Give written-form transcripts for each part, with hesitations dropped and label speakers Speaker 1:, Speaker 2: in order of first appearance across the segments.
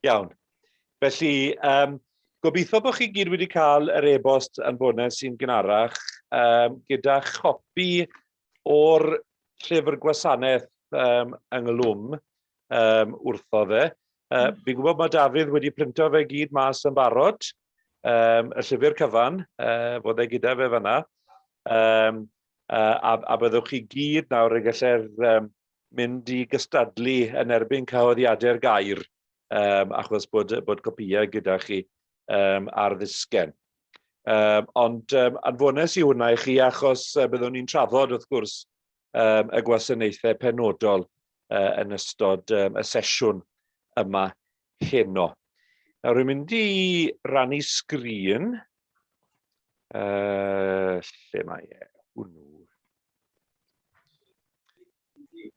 Speaker 1: Iawn. Felly, gobeithio bod chi gyd wedi cael yr e-bost anfonais i'n gynharach um, gyda chopi o'r llyfr gwasanaeth ynghlwm wrtho fe. Fi'n gwybod mae Dafydd wedi printo fe gyd mas yn barod, y llyfr cyfan, fod e gyda fe fanna. A byddwch chi gyd nawr yn gallu'r mynd i gystadlu yn erbyn cyhoeddiadau'r gair, achos bod copïau gyda chi ar ddisgen. Ond anfones i hwnna i chi achos byddwn ni'n trafod, wrth gwrs, y gwasanaethau penodol yn ystod y sesiwn yma heno. Nawr, rwy'n mynd i rannu sgrin. Lle mae e? Hwnnw.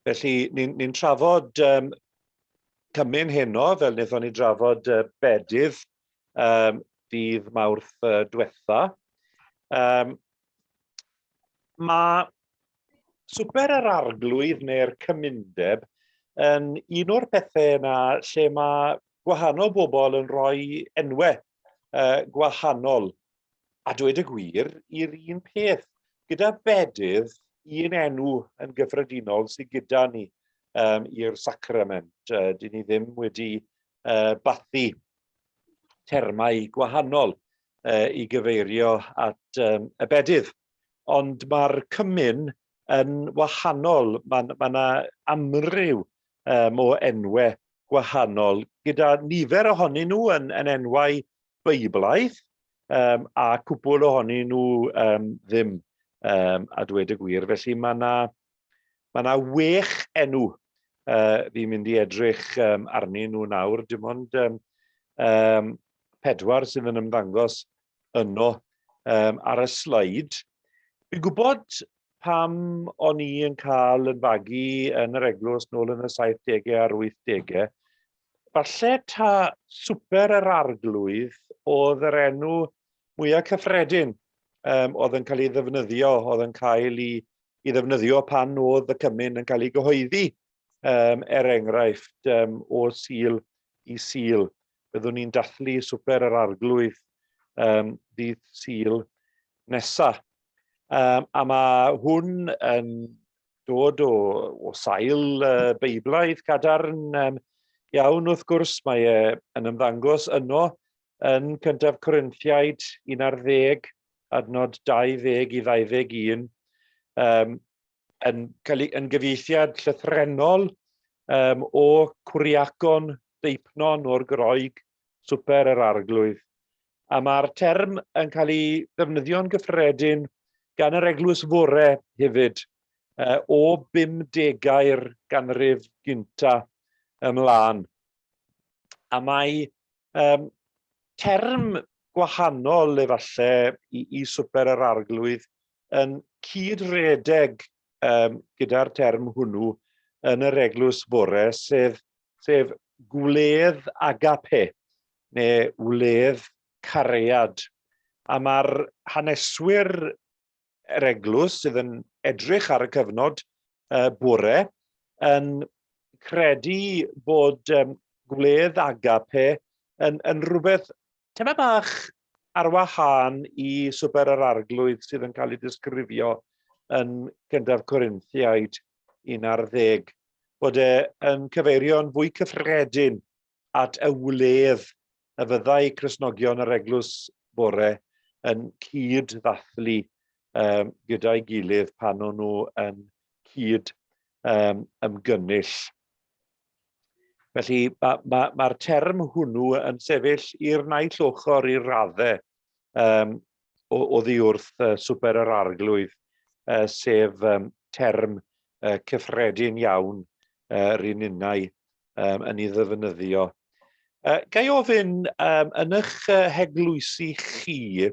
Speaker 1: Felly, ni'n ni trafod cymun heno, fel wnaethon ni drafod bedydd dydd Mawrth diwetha. Mae swper yr arglwydd neu'r cymundeb yn un o'r pethau yna lle mae gwahanol bobl yn rhoi enwau gwahanol, a dweud y gwir, i'r un peth. Gyda bedydd, un enw yn gyffredinol sydd gyda ni i'r sacrament. Dyn ni ddim wedi bathu termau gwahanol i gyfeirio at y bedydd. Ond mae'r cymun yn wahanol. Mae yna amryw o enwau gwahanol, gyda nifer ohonyn nhw yn enwau Beiblaidd, a cwpwl ohonyn nhw ddim, a dweud y gwir. Felly mae yna ma na wech enw fi'n mynd i edrych arnyn nhw nawr, dim ond pedwar sydd yn ymddangos yno ar y sleid. Fi'n gwybod pam o'n i yn cael yn fagu yn yr eglwys nôl yn y 70au a'r 80au, falle ta swper yr arglwydd oedd yr enw mwyaf cyffredin oedd yn cael ei ddefnyddio, oedd yn cael ei, ei ddefnyddio pan oedd y cymun yn cael ei gyhoeddi, er enghraifft, o Sul i Sul. Byddwn ni'n dathlu swper yr arglwydd ddydd Sul nesa. A mae hwn yn dod o sail Beiblaidd cadarn iawn wrth gwrs. Mae e yn ymddangos yno yn cyntaf Corinthiaid 11, adnod 20 i 21, yn, cael ei, yn gyfieithiad llythrennol o Cwriacon Deipnon o'r Groeg, Swper yr Arglwydd. A mae'r term yn cael ei ddefnyddio'n gyffredin gan yr Eglwys Fore hefyd, o 50au'r ganrif gynta ymlaen. A mae term gwahanol efallai i Swper yr Arglwydd yn cyd-redeg gyda'r term hwnnw yn yr Eglwys Fore, sef gwledd agape, neu wledd cariad. A mae'r haneswyr yr eglwys sydd yn edrych ar y cyfnod bore yn credu bod gwledd agape yn rhywbeth tyma bach ar wahân i Swper yr Arglwydd sydd yn cael ei disgrifio yn Cyntaf Corinthiaid 11, bod e yn cyfeirio'n fwy cyffredin at y wledd y fyddai Cristnogion yr Eglwys Bore yn cyd ddathlu gyda'i gilydd pan o'n nhw yn cyd ymgynnull. Felly mae'r ma term hwnnw yn sefyll i'r naill ochr i'r raddau oddi wrth swper yr arglwydd, sef term cyffredin iawn ry'n ninnau yn ei ddefnyddio. Ga i ofyn, yn eich heglwysi chi,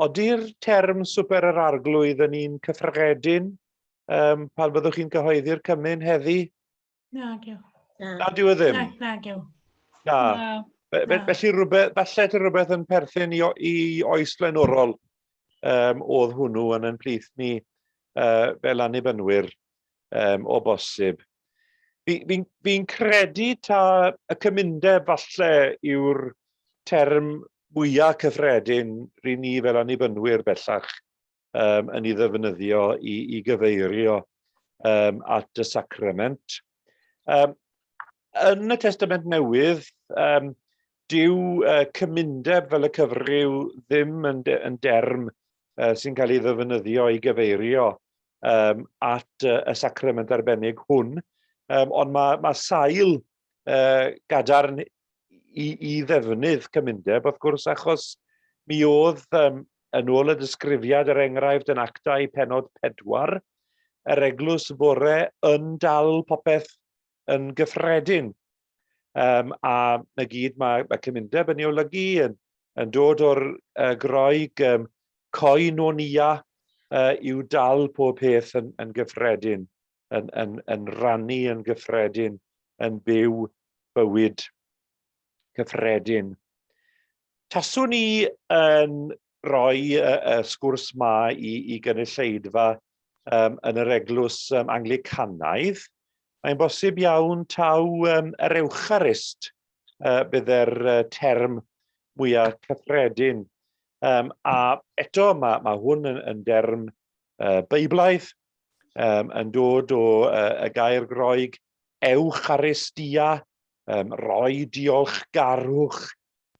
Speaker 1: ody'r term swper yr arglwydd yn un cyffredin pan fyddwch chi'n cyhoeddi'r cymun heddi?
Speaker 2: Nag yw.
Speaker 1: Na, dyw e ddim.
Speaker 2: Na, nag yw.
Speaker 1: Na. Na. Felly rhywbeth, falle ty rhywbeth yn perthyn i oes flaenorol oedd hwnnw yn ein plith ni fel annibynwyr o bosib. Fi'n fi, fi credu ta y cymundeb falle yw'r term mwyaf cyffredin ry'n ni fel annibynwyr bellach yn ei ddefnyddio i gyfeirio at y sacrament. Yn y Testament Newydd, dyw cymundeb fel y cyfryw ddim yn derm sy'n cael ei ddefnyddio i gyfeirio at y sacrament arbennig hwn, ond mae sail gadarn i ddefnydd cymundeb, wrth gwrs, achos mi oedd, yn ôl y disgrifiad, er enghraifft yn Actau penod 4, yr eglwys fore yn dal popeth yn gyffredin. A na gyd mae cymundeb yn ei olygu, yn dod o'r Groeg koinonia, yw dal pob peth yn gyffredin, yn rannu yn gyffredin, yn byw bywyd cyffredin. Taswn i yn rhoi y sgwrs ma i gynulleidfa yn yr eglwys Anglicanaidd, mae'n bosib iawn taw yr Ewcharist bydde'r term mwyaf cyffredin. A eto mae hwn yn derm Beiblaidd, yn dod o y gair Groeg Eucharistia, rhoi diolchgarwch,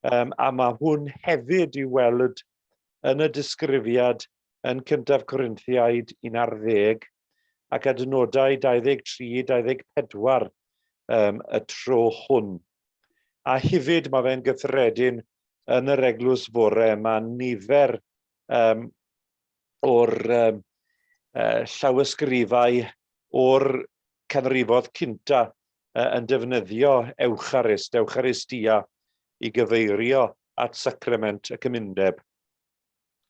Speaker 1: a mae hwn hefyd i'w weld yn y disgrifiad yn Cyntaf Corinthiaid 11 ac adnodau 23-24 y tro hwn. A hefyd mae fe'n gyffredin yn yr eglwys fore, mae nifer o'r llawysgrifau o'r canrifodd cynta yn defnyddio Ewcharist, Ewcharistia, i gyfeirio at sacrament y cymundeb.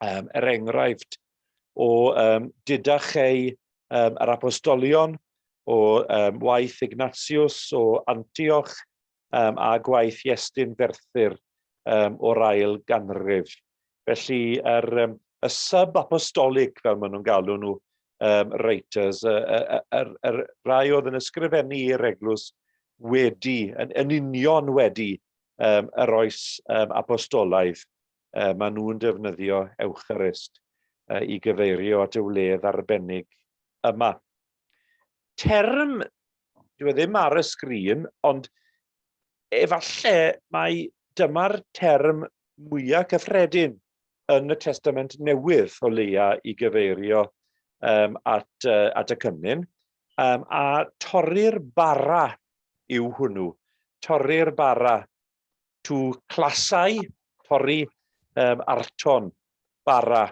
Speaker 1: Er enghraifft, o Didachei yr Apostolion, o waith Ignatius o Antioch, a gwaith Iestyn Ferthyr o'r ail ganrif. Felly, y sub-apostolic, fel maen nhw'n galw nhw, writers, y rhai oedd yn ysgrifennu i'r eglwys wedi, yn union wedi yr oes apostolaidd, maen nhw'n defnyddio Ewcharist i gyfeirio at y wledd arbennig yma. Term, dyw e ddim ar y sgrin, ond efallai mai dyma'r term mwyaf cyffredin yn y Testament Newydd o leia i gyfeirio at y cymun, a torri'r bara yw hwnnw. Torri'r bara to clasau, torri arton, bara.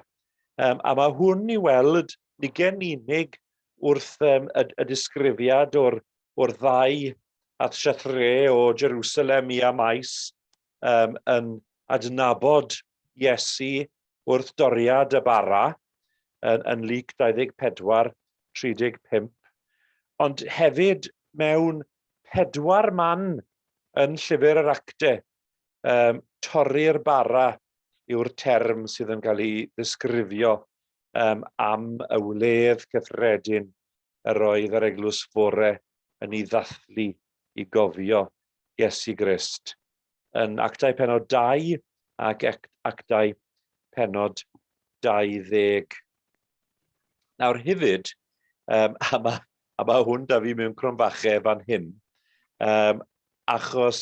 Speaker 1: A mae hwn i weld nigen unig wrth y disgrifiad o'r ddau at Siathre o Jerusalem i Amaes yn adnabod Iesu wrth doriad y bara yn Luc 24, 35, ond hefyd mewn pedwar man yn Llyfr yr Acte, torri'r bara yw'r term sydd yn cael ei ddisgrifio am y wledd cyffredin yr oedd yr eglwys fore yn ei ddathlu i gofio Iesu Grist. Yn Actau penod 2 ac Actau penod 20. Nawr hefyd, a ma hwn da fi mewn cromfachau fan hyn, achos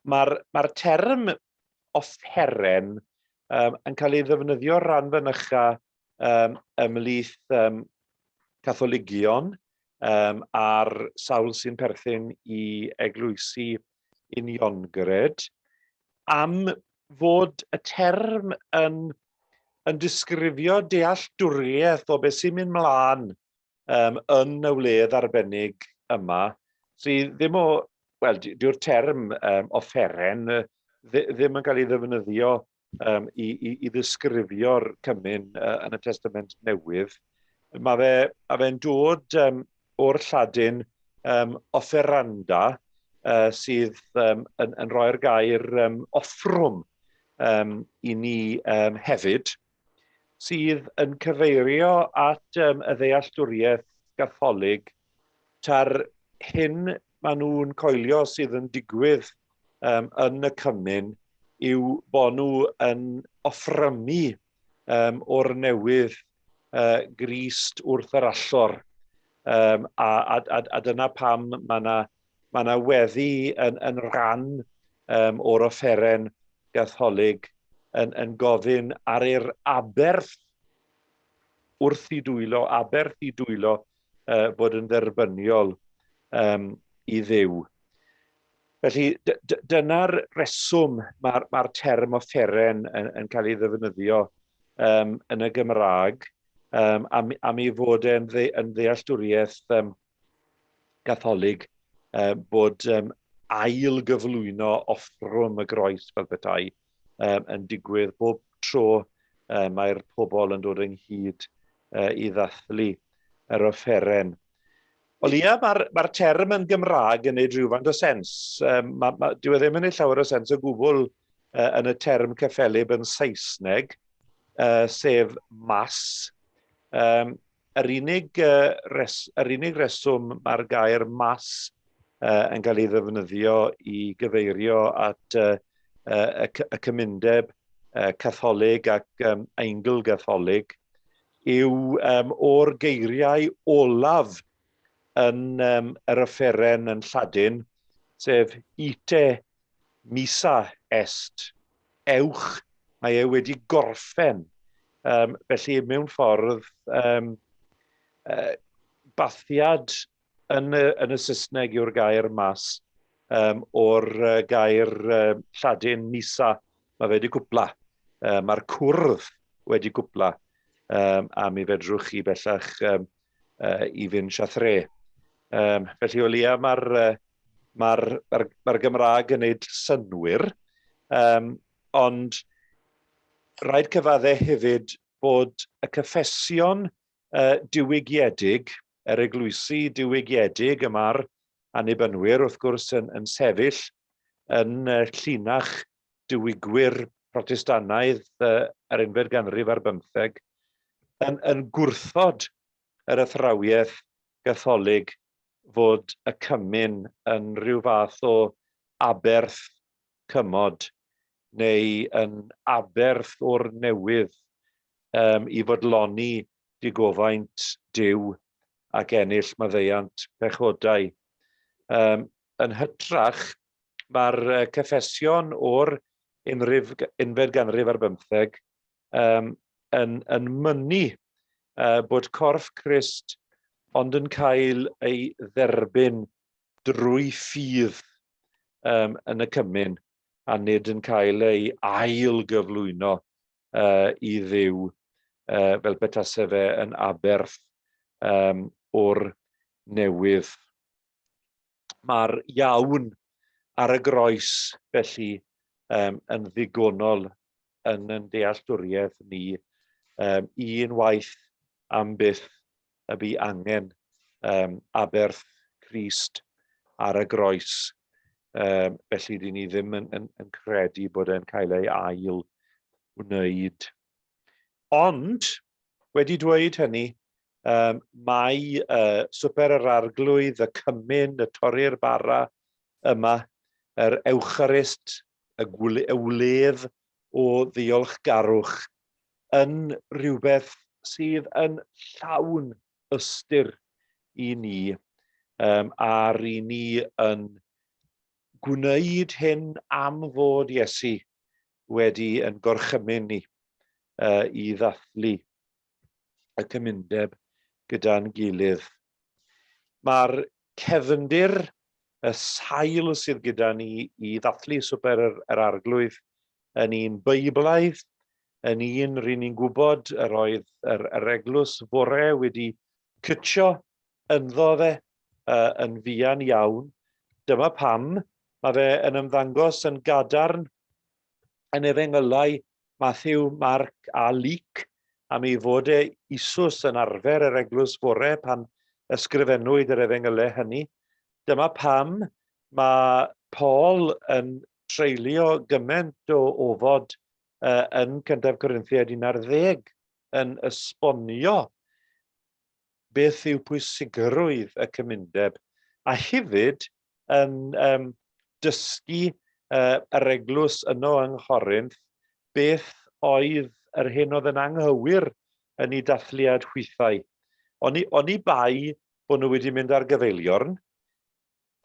Speaker 1: mae'r term offeren yn cael ei ddefnyddio ran fynycha ymhlith Catholigion a'r sawl sy'n perthyn i eglwysi uniongred, am fod y term yn disgrifio dealltwriaeth o beth sy'n mynd mlaen yn y wledd arbennig yma, sydd ddim o, wel, dyw'r term offeren ddim yn cael ei ddefnyddio i ddisgrifio'r cymun yn y Testament Newydd. Mae fe'n dod o'r Lladin offeranda, sydd yn rhoi'r gair offrwm i ni hefyd, sydd yn cyfeirio at y ddealltwriaeth Gatholig ta'r hyn maen nhw'n coelio sydd yn digwydd um, yn y cymun yw bod nhw yn offrymu um, o'r newydd uh, Grist wrth yr allor. Um, a, a, a, a dyna pam mae yna ma na weddi yn, yn rhan um, o'r offeren gatholig yn, yn gofyn ar i'r aberth wrth i dwylo, aberth i dwylo uh, bod yn dderbyniol um, i Dduw. Felly, dyna'r reswm mae'r mae term offeren yn, yn cael ei ddefnyddio um, yn y Gymraeg, um, am, am ei fod e'n dde, yn ddealltwriaeth um, gatholig uh, bod um, ail gyflwyno offrwm y groes fel petai um, yn digwydd bob tro uh, mae'r pobl yn dod ynghyd uh, i ddathlu yr offeren. O leia, mae'r ma term yn Gymraeg yn neud rhywfaint o sens. Um, ma, ma, dyw e ddim yn neud llawer o sens o gwbl uh, yn y term cyffelyb yn Saesneg, uh, sef mas. Um, yr, unig, uh, res, yr unig reswm mae'r gair mas uh, yn cael ei ddefnyddio i gyfeirio at uh, uh, y, y cymundeb uh, Catholig ac um, Eingl-Gatholig yw um, o'r geiriau olaf yn um, yr offeren yn Lladin, sef ite missa est, ewch, mae e wedi gorffen. Um, felly, mewn ffordd, um, uh, bathiad yn y, yn y Saesneg yw'r gair mas um, o'r uh, gair uh, Lladin missa, mae fe wedi cwpla. Uh, Mae'r cwrdd wedi cwpla um, a mi fedrwch chi bellach um, uh, i fynd siathre. Um, felly o leia mae'r uh, ma ma ma Gymraeg yn gwneud synwyr, um, ond rhaid cyfadde hefyd bod y cyffesion uh, diwygiedig, yr eglwysi diwygiedig y mae'r annibynwyr wrth gwrs yn, yn sefyll yn uh, llinach diwygwyr Protestannaidd yr unfed ganrif ar bymtheg, yn, yn gwrthod yr athrawiaeth Gatholig fod y cymun yn rhyw fath o aberth cymod neu yn aberth o'r newydd um, i fodloni digofaint Duw ac ennill maddeuant pechodau. Um, yn hytrach, mae'r cyffesion o'r unrhyw, unfed ganrif ar bymtheg um, yn, yn mynnu uh, bod corff Crist ond yn cael ei dderbyn drwy ffydd um, yn y cymun a nid yn cael ei ail gyflwyno uh, i Dduw uh, fel petase fe yn aberth um, o'r newydd. Mae'r iawn ar y groes felly um, yn ddigonol yn yn dealltwriaeth ni um, un waith am byth y bu angen um, aberth Crist ar y groes. Um, felly dyn ni ddim yn, yn, yn credu bod e'n cael ei ail wneud. Ond, wedi dweud hynny, um, mae uh, swper yr arglwydd, y cymun, y torri'r bara yma, yr Ewcharist, y, y wledd o ddiolchgarwch, yn rhywbeth sydd yn llawn ystyr i ni, um, a'r i ni yn gwneud hyn am fod Iesu wedi yn gorchymyn ni uh, i ddathlu y cymundeb gyda'n gilydd. Mae'r cefndir, y sail sydd gyda ni i ddathlu swper yr, yr arglwydd yn un Beiblaidd, yn un ry'n ni'n gwybod yr oedd yr, yr eglwys fore wedi cytio ynddo fe uh, yn fuan iawn. Dyma pam mae fe yn ymddangos yn gadarn yn efengylau Matthew, Mark a Luc am ei fod e Isus yn arfer yr eglwys fore pan ysgrifennwyd yr efengylau hynny. Dyma pam mae Paul yn treulio gymaint o ofod uh, yn Cyntaf Corinthiaid 11 yn esbonio beth yw pwysigrwydd y cymundeb A hefyd yn um, dysgu uh, yr eglwys yno yng Nghorinth beth oedd yr hyn oedd yn anghywir yn ei dathliad hwythau. Oni, oni bai bod nhw wedi mynd ar gyfeiliorn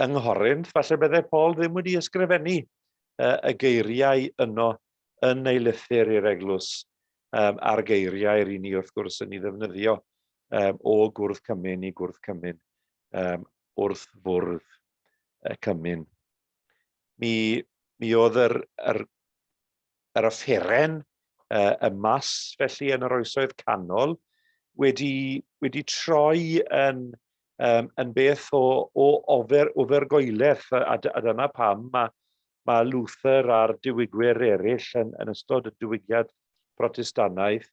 Speaker 1: yng Nghorinth, falle bydde Paul ddim wedi ysgrifennu uh, y geiriau yno yn ei lythyr i'r eglwys um, a'r geiriau yr i ni wrth gwrs yn ei ddefnyddio um, o gwrdd cymun i gwrdd cymun um, wrth fwrdd y cymun. Mi, mi oedd yr, yr, yr offeren uh, y mas felly yn yr oesoedd canol wedi, wedi troi yn, um, yn beth o, o ofer, ofergoeledd a, a dyna pam mae, mae Luther a'r diwygwyr eraill yn, yn ystod y diwygiad Protestannaidd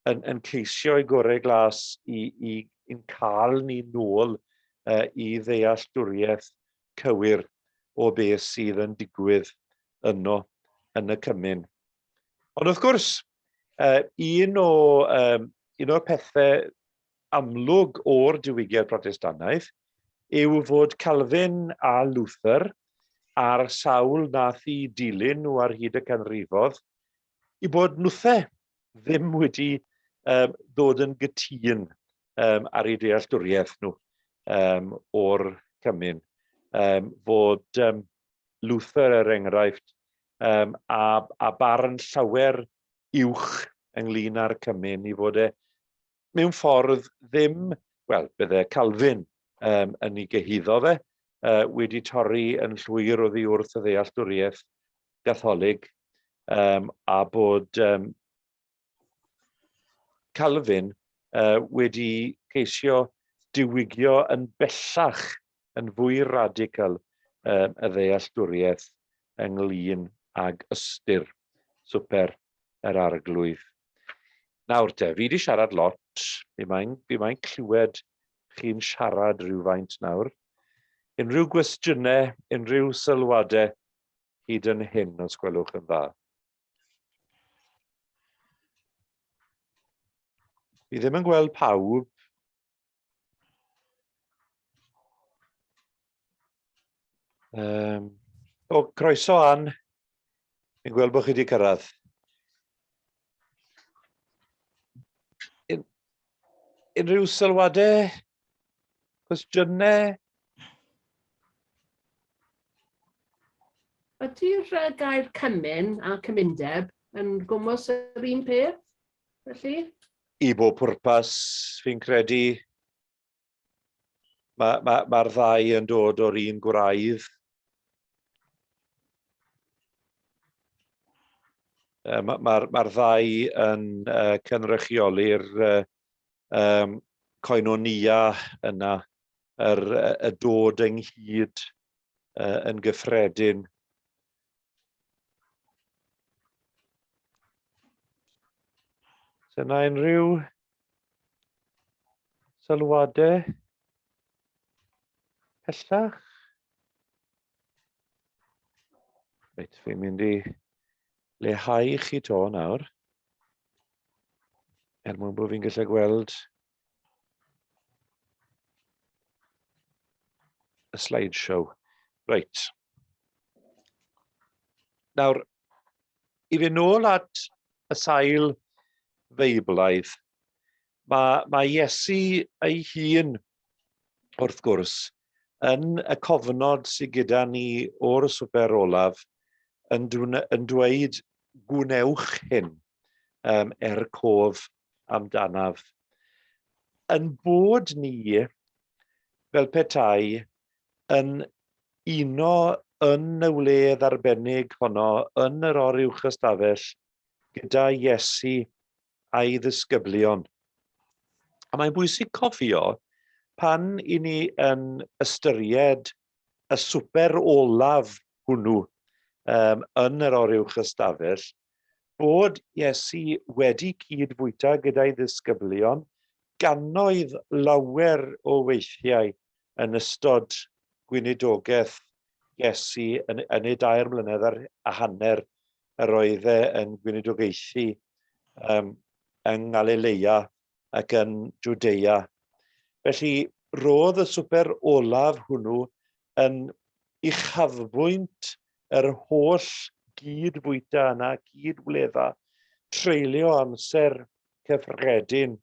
Speaker 1: yn, yn ceisio i gorau glas i, i, i'n cael ni nôl uh, i ddealltwriaeth cywir o beth sydd yn digwydd yno yn y cymun. Ond wrth gwrs, uh, un, o, um, un o'r pethau amlwg o'r diwygiad Protestannaidd yw fod Calvin a Luther a'r sawl nath i dilyn nhw ar hyd y canrifodd i bod nhwthe ddim wedi um, ddod yn gytûn um, ar eu dealltwriaeth nhw um, o'r cymun. Um, fod um, Luther, er enghraifft, um, a, a barn llawer uwch ynglyn â'r cymun i fod e mewn ffordd ddim, wel, bydde Calvin um, yn ei gyhuddo fe, uh, wedi torri yn llwyr oddi wrth y ddealltwriaeth Gatholig, um, a bod um, Calvin uh, wedi ceisio diwygio yn bellach yn fwy radical um, y ddealltwriaeth ynglyn ag ystyr swper yr arglwydd. Nawr te, fi wedi siarad lot, fi mae'n fi mae'n clywed chi'n siarad rhywfaint nawr. Unrhyw gwestiynau, unrhyw sylwadau hyd yn hyn, os gwelwch yn dda. Fi ddim yn gweld pawb. Um, o, croeso, Ann. Fi'n gweld bod chi wedi cyrraedd. Un, unrhyw sylwadau? Cwestiynau?
Speaker 2: Ydy'r gair cymun a cymundeb yn gwmws yr un peth, felly?
Speaker 1: I bob pwrpas, fi'n credu, mae'r ma, ma, ma ddau yn dod o'r un gwraidd. Mae'r ma, ma ddau yn uh, cynrychioli'r uh, um, koinonia yna, yr, y dod ynghyd uh, yn gyffredin. Oes yna unrhyw sylwadau pellach? Reit, fi'n mynd i leihau chi to nawr. Er mwyn bod fi'n gallu gweld y slideshow. Reit. Nawr, i fynd nôl at y sail Feiblaidd, mae, mae Iesu ei hun, wrth gwrs, yn y cofnod sydd gyda ni o'r swper olaf, yn, yn dweud gwnewch hyn um, er cof amdanaf. Yn bod ni, fel petai, yn uno yn y wledd arbennig honno, yn yr oruwch ystafell, gyda Iesu a'i ddisgyblion. A mae'n bwysig cofio pan i ni yn ystyried y swper olaf hwnnw um, yn yr oruwch ystafell, bod Iesu wedi cyd-fwyta gyda'i ddisgyblion gannoedd lawer o weithiau yn ystod gweinidogaeth Iesu yn, yn ei dair mlynedd ar, a hanner yr oedd e yn gweinidogaethu um, yng Ngalileia ac yn Jwdea. Felly, roedd y swper olaf hwnnw yn uchafbwynt yr holl gyd-fwyta yna, cyd-wledda, treulio amser cyffredin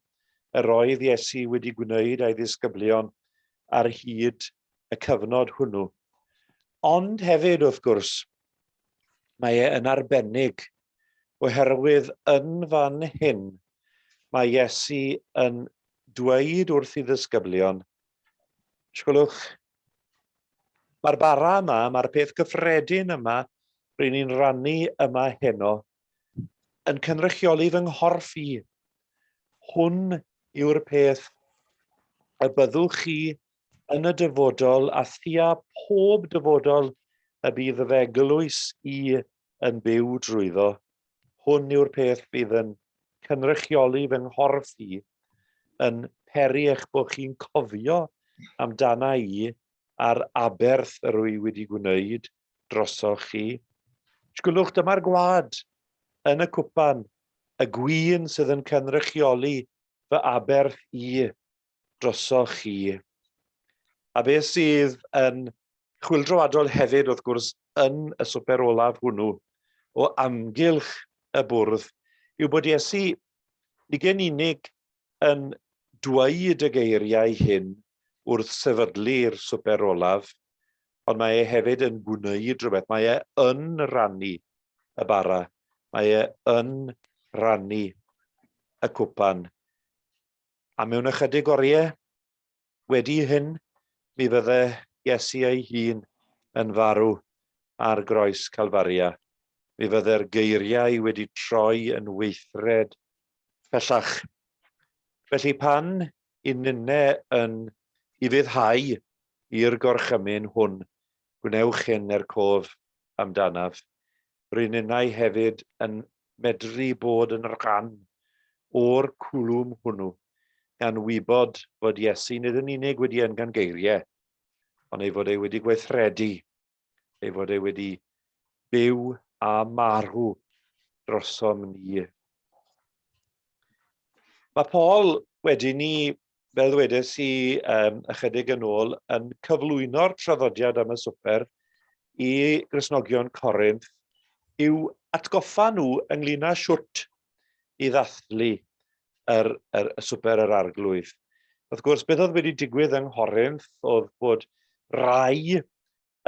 Speaker 1: yr oedd Iesu wedi gwneud a'i ddisgyblion ar hyd y cyfnod hwnnw. Ond hefyd, wrth gwrs, mae e yn arbennig oherwydd yn fan hyn mae Iesu yn dweud wrth i ddisgyblion, Sgwlwch, mae'r bara yma, mae'r peth cyffredin yma, ry'n ni'n rannu yma heno, yn cynrychioli fy nghorff i. Hwn yw'r peth y byddwch chi yn y dyfodol a thua pob dyfodol y bydd fy eglwys i yn byw drwyddo. Hwn yw'r peth fydd yn cynrychioli fy nghorff i, yn peri eich bod chi'n cofio amdana i a'r aberth yr wy wedi gwneud drosoch chi. Sgwlwch, dyma'r gwlad yn y cwpan, y gwin sydd yn cynrychioli fy aberth i drosoch chi. A beth sydd yn chwyldroadol hefyd, wrth gwrs, yn y swper olaf hwnnw, o amgylch y bwrdd, yw bod Iesu nid yn unig yn dweud y geiriau hyn wrth sefydlu'r swper olaf, ond mae e hefyd yn gwneud rhywbeth. Mae e yn rannu y bara. Mae e yn rannu y cwpan. A mewn ychydig oriau wedi hyn, mi fydde Iesu ei hun yn farw ar groes Calfaria. Mi fydde'r geiriau wedi troi yn weithred pellach. Felly pan i ninne yn ufuddhau i'r gorchymyn hwn, gwnewch hyn er cof amdanaf. Ry'n ninnau hefyd yn medru bod yn rhan o'r cwlwm hwnnw, gan wybod fod Iesu nid yn unig wedi engan geiriau, ond ei fod e wedi gweithredu, ei fod e wedi byw a marw drosom ni. Mae Paul wedi ni, fel ddwedes i um, ychydig yn ôl, yn cyflwyno'r traddodiad am y swper i Gristnogion Corinth i'w atgoffa nhw ynglyn â siwt i ddathlu yr, yr, y swper yr arglwydd. Wrth gwrs, beth oedd wedi digwydd yng Nghorinth oedd bod rai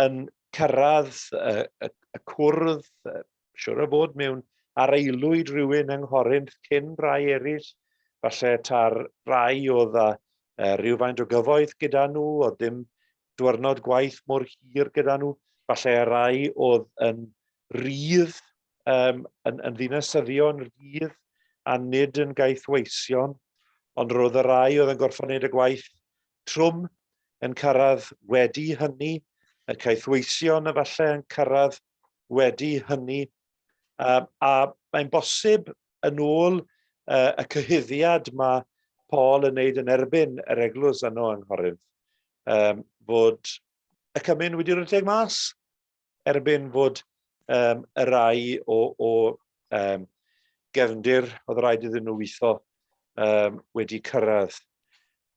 Speaker 1: yn cyrraedd y, y, y cwrdd, siwr o fod mewn ar aelwyd rhywun yng Nghorinth cyn rai eraill, falle ta'r rai oedd â rhywfaint o gyfoeth gyda nhw, oedd dim dwyrnod gwaith mor hir gyda nhw, falle rai oedd yn rydd, um, yn, yn ddinasyddion rhydd a nid yn gaethweision, ond roedd y rai oedd yn gorfod wneud y gwaith trwm yn cyrraedd wedi hynny, y caethweision efallai yn cyrraedd wedi hynny, um, a mae'n bosib yn ôl uh, y cyhuddiad mae Paul yn neud yn erbyn yr eglwys yno yng Nghorinth, um, fod y cymun wedi rhedeg mas erbyn fod um, y rai o, o um, gefndir oedd rhaid iddyn nhw weithio um, wedi cyrraedd.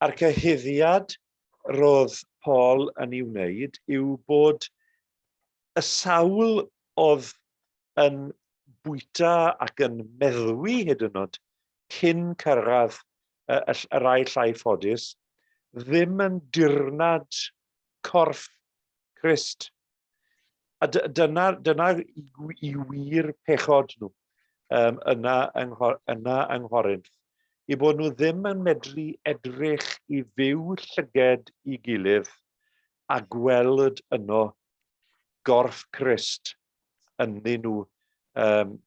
Speaker 1: A'r cyhuddiad roedd Paul yn ei wneud yw bod y sawl oedd yn bwyta ac yn meddwi hyd yn oed cyn cyrraedd y, y, y rai llai ffodus ddim yn dirnad corff Crist. A dyna, dyna i, i wir pechod nhw um, yna, yng, yna yng Nghorinth. I bod nhw ddim yn medru edrych i fyw llyged i gilydd a gweld yno gorff Crist ynddyn nhw, um,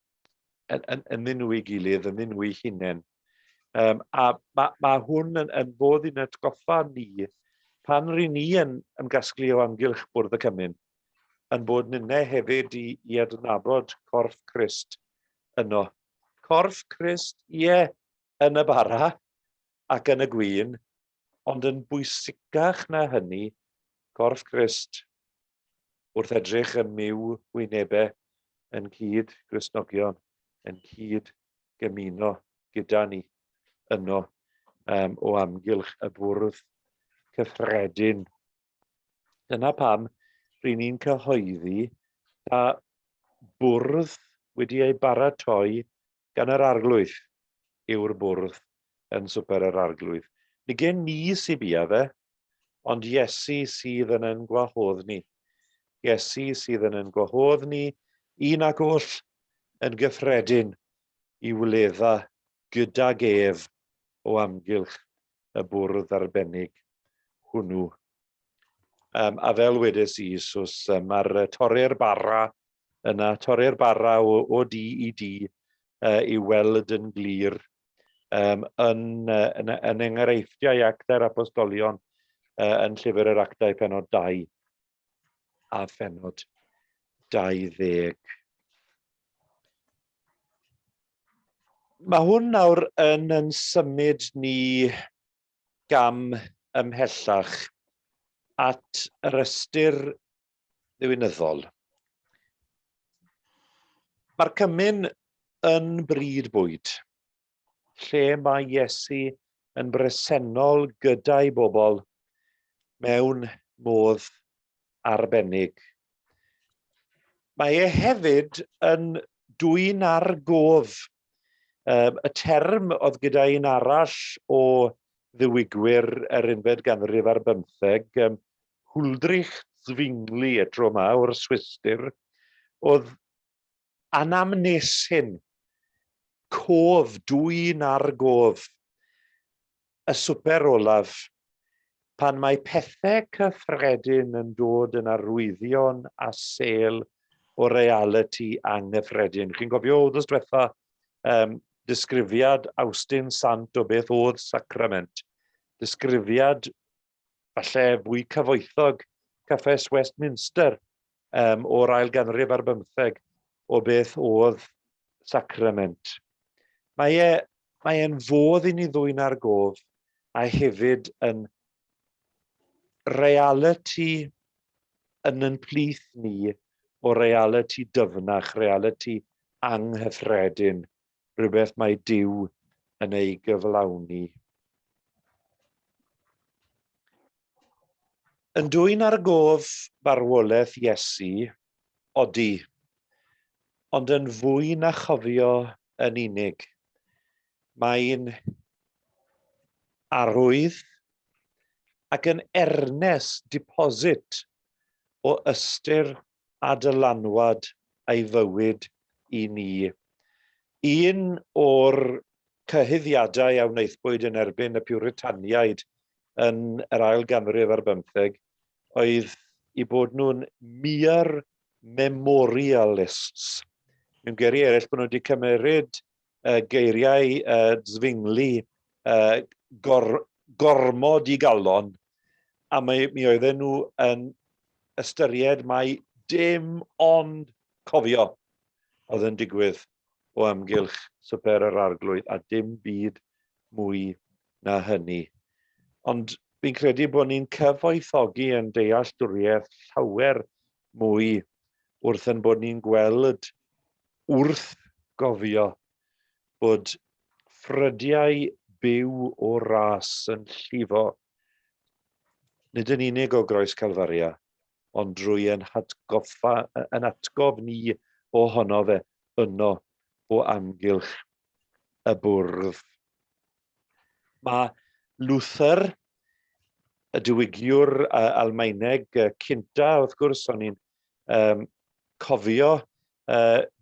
Speaker 1: yn, yn, ynddyn nhw i gilydd, ynddyn nhw i hunain. Um, a mae, ma hwn yn, yn fodd i'n atgoffa ni, pan ry'n ni yn ymgasglu o amgylch Bwrdd y Cymun, yn bod ninnau hefyd i, i adnabod corff Crist yno. Corff Crist, ie, yn y bara ac yn y gwin, ond yn bwysicach na hynny, corff Crist wrth edrych ym myw wynebau yn cyd Gristnogion, yn cyd gymuno gyda ni yno um, o amgylch y bwrdd cyffredin. Dyna pam ry'n ni'n cyhoeddi ta bwrdd wedi ei baratoi gan yr Arglwydd yw'r bwrdd yn Swper yr Arglwydd. Nid gen ni sy bia fe, ond Iesu sydd yn ein gwahodd ni. Iesu sydd yn ein gwahodd ni, un ac oll yn gyffredin i wledda gydag ef o amgylch y bwrdd arbennig hwnnw. A fel wedes i, Sus, mae'r torri'r bara yna, torri'r bara o, o di i di i weld yn glir yn, yn, yn enghreifftiau Actau'r Apostolion yn Llyfr yr Actau penod 2 a phenod 20. Mae hwn nawr yn, yn symud ni gam ymhellach at yr ystyr ddiwinyddol. Mae'r cymun yn bryd bwyd, lle mae Iesu yn bresennol gyda'i bobl mewn modd arbennig. Mae e hefyd yn dwyn ar gof y term oedd gyda un arall o ddiwygwyr yr unfed ganrif ar bymtheg, Huldrych Zwingli y tro yma o'r Swistir, oedd anamnesyn, cof, dwyn ar gof, y swper olaf, pan mae pethau cyffredin yn dod yn arwyddion a sêl o realiti anghyffredin. Chi'n cofio wythnos diwetha disgrifiad Awstin Sant o beth oedd sacrament. Disgrifiad falle fwy cyfoethog Cyffes Westminster o'r ail ganrif ar bymtheg o beth oedd sacrament. Mae e, mae e'n fodd i ni ddwyn ar gof a hefyd yn realiti yn yn plith ni o realiti dyfnach, realiti anghyffredin, rhywbeth mae Duw yn ei gyflawni. Yn dwyn ar gof farwolaeth Iesu, odi, ond yn fwy na chofio yn unig. Mae'n arwydd ac yn ernes deposit o ystyr a dylanwad ei fywyd i ni. Un o'r cyhuddiadau a wnaethpwyd yn erbyn y Piwritaniaid yn yr ail ganrif ar bymtheg oedd i bod nhw'n mere memorialists. Mewn geiriau eraill, bod nhw wedi cymeryd geiriau Zwingli gor, gormod i galon, a mae, mi oedden nhw yn ystyried mai dim ond cofio oedd yn digwydd o amgylch Swper yr Arglwydd a dim byd mwy na hynny. Ond fi'n credu bod ni'n cyfoethogi yn dealltwriaeth llawer mwy wrth yn bod ni'n gweld wrth gofio bod ffrydiau byw o ras yn llifo, nid yn unig o Groes Calfaria, ond drwy ein hatgoffa, yn atgof ni ohono fe yno o amgylch y bwrdd. Mae Luther, y diwygiwr Almaeneg cynta, wrth gwrs, o'n i'n um, cofio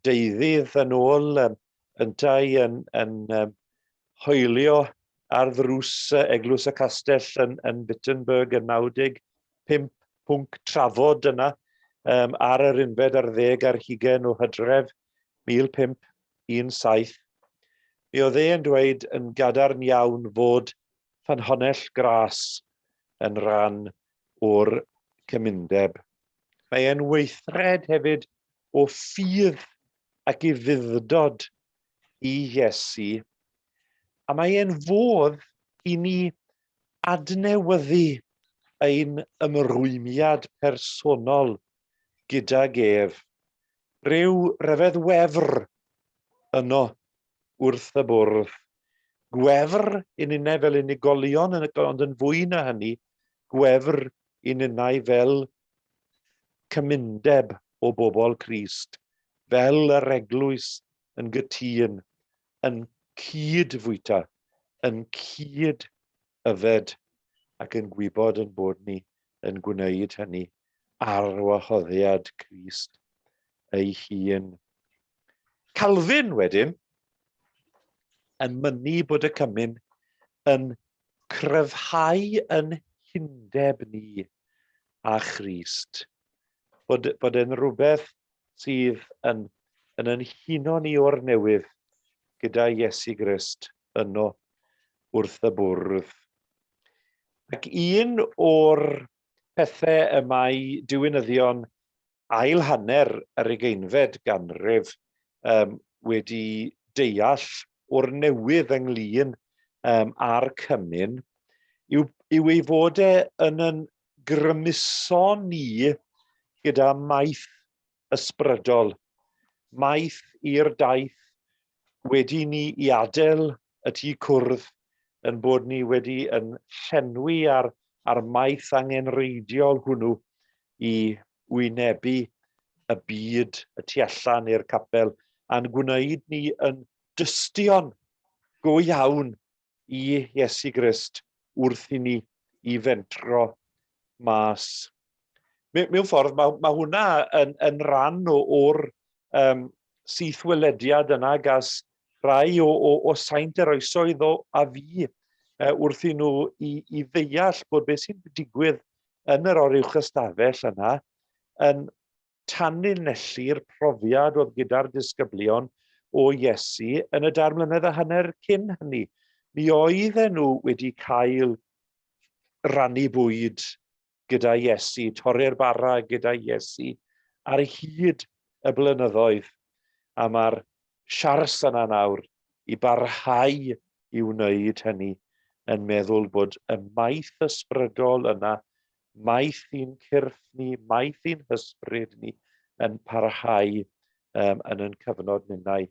Speaker 1: deuddydd yn ôl, yntau yn, yn um, hoelio ar ddrws Eglwys y Castell yn, yn Wittenberg yn 95 pwnc trafod yna um, ar yr unfed ar ddeg ar hugen o Hydref 1517. Mi oedd e'n dweud yn gadarn iawn fod ffynhonnell gras yn rhan o'r cymundeb. Mae e'n weithred hefyd o ffydd ac ufudd-dod i Iesu, a mae e'n fodd i ni adnewyddu ein ymrwymiad personol gydag ef. Rhyw ryfedd wefr yno wrth y bwrdd. Gwefr i ninnau fel unigolion, ond yn fwy na hynny, gwefr i ninnau fel cymundeb o bobl Crist, fel yr eglwys yn gytûn, yn cyd-fwyta, yn cyd-yfed, ac yn gwybod yn bod ni yn gwneud hynny ar wahoddiad Crist ei hun. Calvin wedyn yn mynnu bod y cymun yn cryfhau yn hundeb ni a Christ. Bod, bod e'n rhywbeth sydd yn, yn yn huno ni o'r newydd gyda Iesu Grist yno wrth y bwrdd. Ac un o'r pethau y mae diwinyddion ail hanner yr ugeinfed ganrif um, wedi deall o'r newydd ynglyn um, â'r cymun yw, yw ei fod e yn yn grymuso ni gyda maeth ysbrydol, maeth i'r daith wedi ni i adael y tŷ cwrdd yn bod ni wedi yn llenwi ar, ar maeth angenrheidiol hwnnw i wynebu y byd y tu allan i'r capel a'n gwneud ni yn dystion go iawn i Iesu Grist wrth i ni i fentro mas. Mewn ffordd, mae, mae hwnna yn, yn rhan o, o'r um, sythwelediad yna gas rai o, o, o saint yr oesoedd o, a fi wrth i nhw i, i ddeall bod beth sy'n digwydd yn yr oruwch ystafell yna yn tanlinellu'r profiad oedd gyda'r disgyblion o Iesu yn y dair mlynedd a hanner cyn hynny. Mi oedden nhw wedi cael rannu bwyd gyda Iesu, torri'r bara gyda Iesu ar hyd y blynyddoedd. A mae'r siars yna nawr i barhau i wneud hynny yn meddwl bod y maeth ysbrydol yna, maeth i'n cyrff ni, maeth i'n hysbryd ni, yn parhau um, yn yn cyfnod ninnau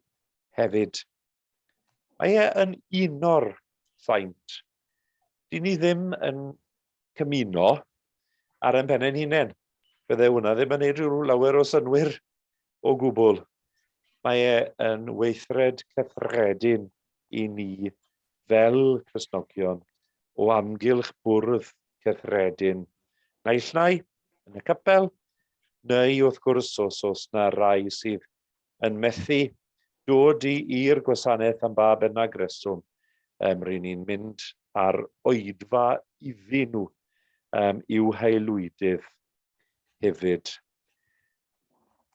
Speaker 1: hefyd. Mae e yn uno'r saint. Dyn ni ddim yn cymuno ar ein pennau'n hunain. Bydde hwnna ddim yn neud rhyw lawer o synwyr o gwbl. Mae e yn weithred cyffredin i ni fel Cristnogion o amgylch bwrdd cyffredin, naill nai yn y capel, neu wrth gwrs os oes na rai sydd yn methu dod i i'r gwasanaeth am ba bynnag reswm, um, ry'n ni'n mynd ar oedfa iddyn nhw um, i'w haelwydydd hefyd.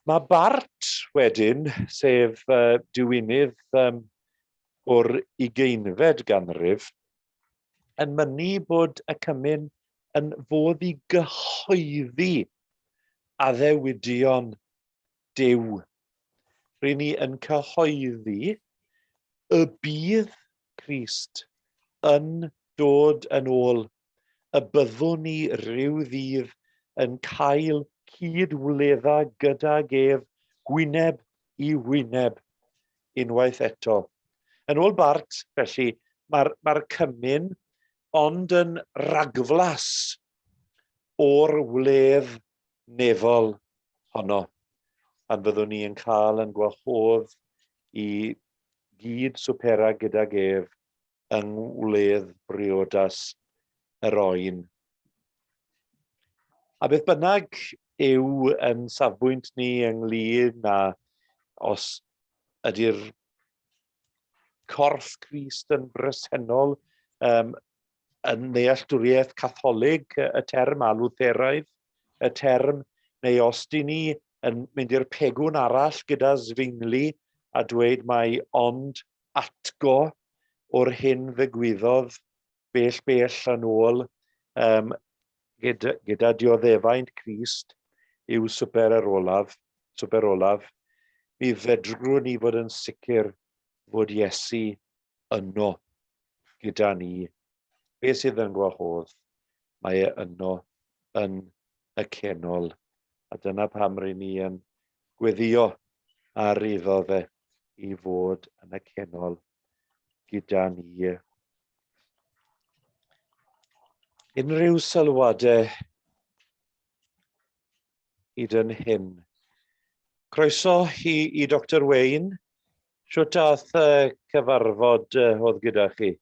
Speaker 1: Mae Bart wedyn, sef uh, diwinydd um, o'r ugeinfed ganrif, yn mynnu bod y cymun yn fodd i gyhoeddi addewidion Duw. Ry'n ni yn cyhoeddi y bydd Crist yn dod yn ôl, y byddwn ni rhyw ddydd yn cael cyd-wledda gydag ef gwyneb i wyneb unwaith eto. Yn ôl Bart, felly, mae'r mae cymun ond yn ragflas o'r wledd nefol honno, pan fyddwn ni yn cael yn gwahodd i gyd swpera gydag ef yng ngwledd briodas yr oen. A beth bynnag yw yn safbwynt ni ynglyn â os ydy'r corff Crist yn bresennol um, yn nealltwriaeth Catholig y term a Lutheraidd y term, neu os dyn ni yn mynd i'r pegwn arall gyda Zwingli a dweud mai ond atgo o'r hyn ddigwyddodd bell bell yn ôl um, gyda, gyda dioddefaint Crist yw swper yr olaf, swper olaf, mi fedrwn ni fod yn sicr fod Iesu yno gyda ni. Be sydd yn gwahodd? Mae e yno yn y cenol. A dyna pam ry'n ni yn gweddio ar iddo fe i fod yn y cenol gyda ni. Unrhyw sylwadau? hyd yn hyn. Croeso i, i Dr Wayne. Shwt ath uh, cyfarfod uh, oedd gyda chi?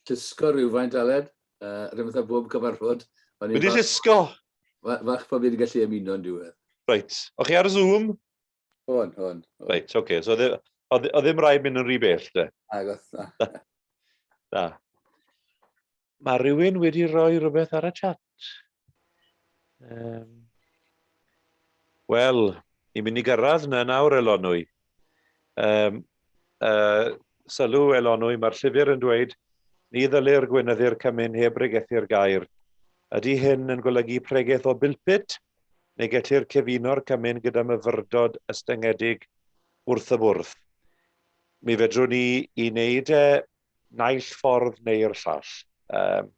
Speaker 3: Llusgo rhywfaint, Aled. Uh, rhywbeth o bob cyfarfod.
Speaker 1: Wedi llusgo?
Speaker 3: Fach bod fi wedi gallu ymuno yn diwedd.
Speaker 1: Reit. O'ch chi ar Zoom?
Speaker 3: O'n, o'n.
Speaker 1: Reit, oce. Okay. So, oedd ddim rhaid mynd yn rhy bell, de?
Speaker 3: Agos, na.
Speaker 1: Na. Mae rhywun wedi rhoi rhywbeth ar y chat. Um, Wel, ni'n mynd i gyrraedd yna nawr, Elonwy. Um, uh, sylw, Elonwy, mae'r llyfr yn dweud, ni ddylir gweinyddu'r cymun heb bregethu'r gair. Ydy hyn yn golygu pregeth o bilpit, neu gellir cyfuno'r cymun gyda myfyrdod ystyngedig wrth y bwrdd? Mi fedrwn ni i wneud e naill ffordd neu'r llall, um,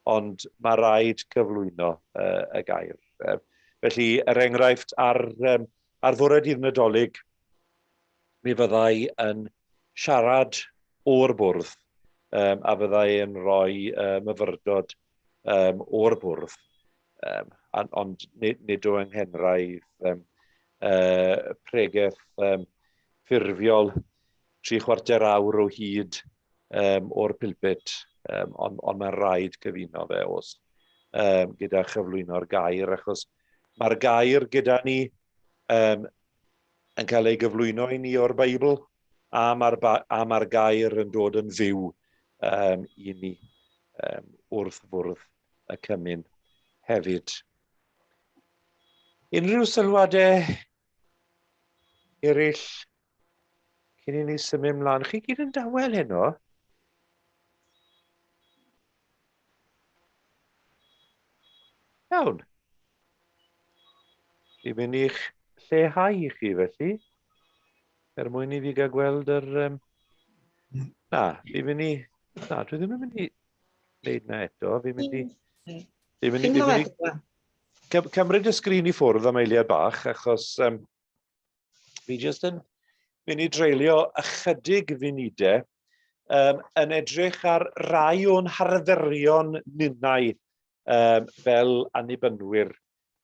Speaker 1: ond mae rhaid cyflwyno uh, y gair. Uh, felly, er enghraifft, ar, um, ar fore dydd Nadolig, mi fyddai yn siarad o'r bwrdd um, a fyddai yn rhoi uh, myfyrdod um, o'r bwrdd, um, ond nid, nid o anghenraidd um, uh, pregeth um, ffurfiol tri chwarter awr o hyd um, o'r pulpit, um, ond on mae'n rhaid cyfuno fe os um, gyda chyflwyno'r gair, achos mae'r gair gyda ni um, yn cael ei gyflwyno i ni o'r Beibl, a mae'r a mae'r gair yn dod yn fyw um, i ni um, wrth fwrdd y cymun hefyd. Unrhyw sylwadau eraill cyn i ni symud mlaen? Chi gyd yn dawel heno. Iawn. Fi'n mynd i'ch lleihau i chi felly, er mwyn i fi gael gweld yr... Um... Na, fi'n mynd i... Na, dwi ddim yn mynd i wneud na eto. Fi'n mynd i... Fi'n mynd i... Fi'n mynd i cymryd y sgrin i ffwrdd am eiliad bach, achos um, fi jyst yn mynd i dreulio ychydig funudau um, yn edrych ar rai o'n harferion ninnau um, fel annibynwyr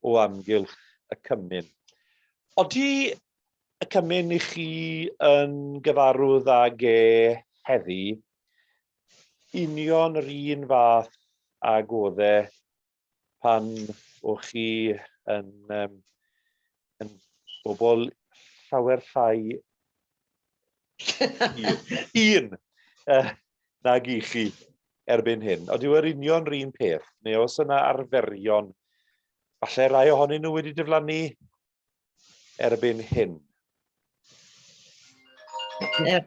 Speaker 1: o amgylch y cymun. Odi y cymun i chi yn gyfarwydd ag e heddi, union yr un fath ag oedd e pan o'ch chi yn, um, yn bobl llawer llai un uh, nag i chi erbyn hyn. Ond yw yr union yr un peth, neu os yna arferion, falle rai ohonyn nhw wedi diflannu erbyn hyn?
Speaker 4: Ie.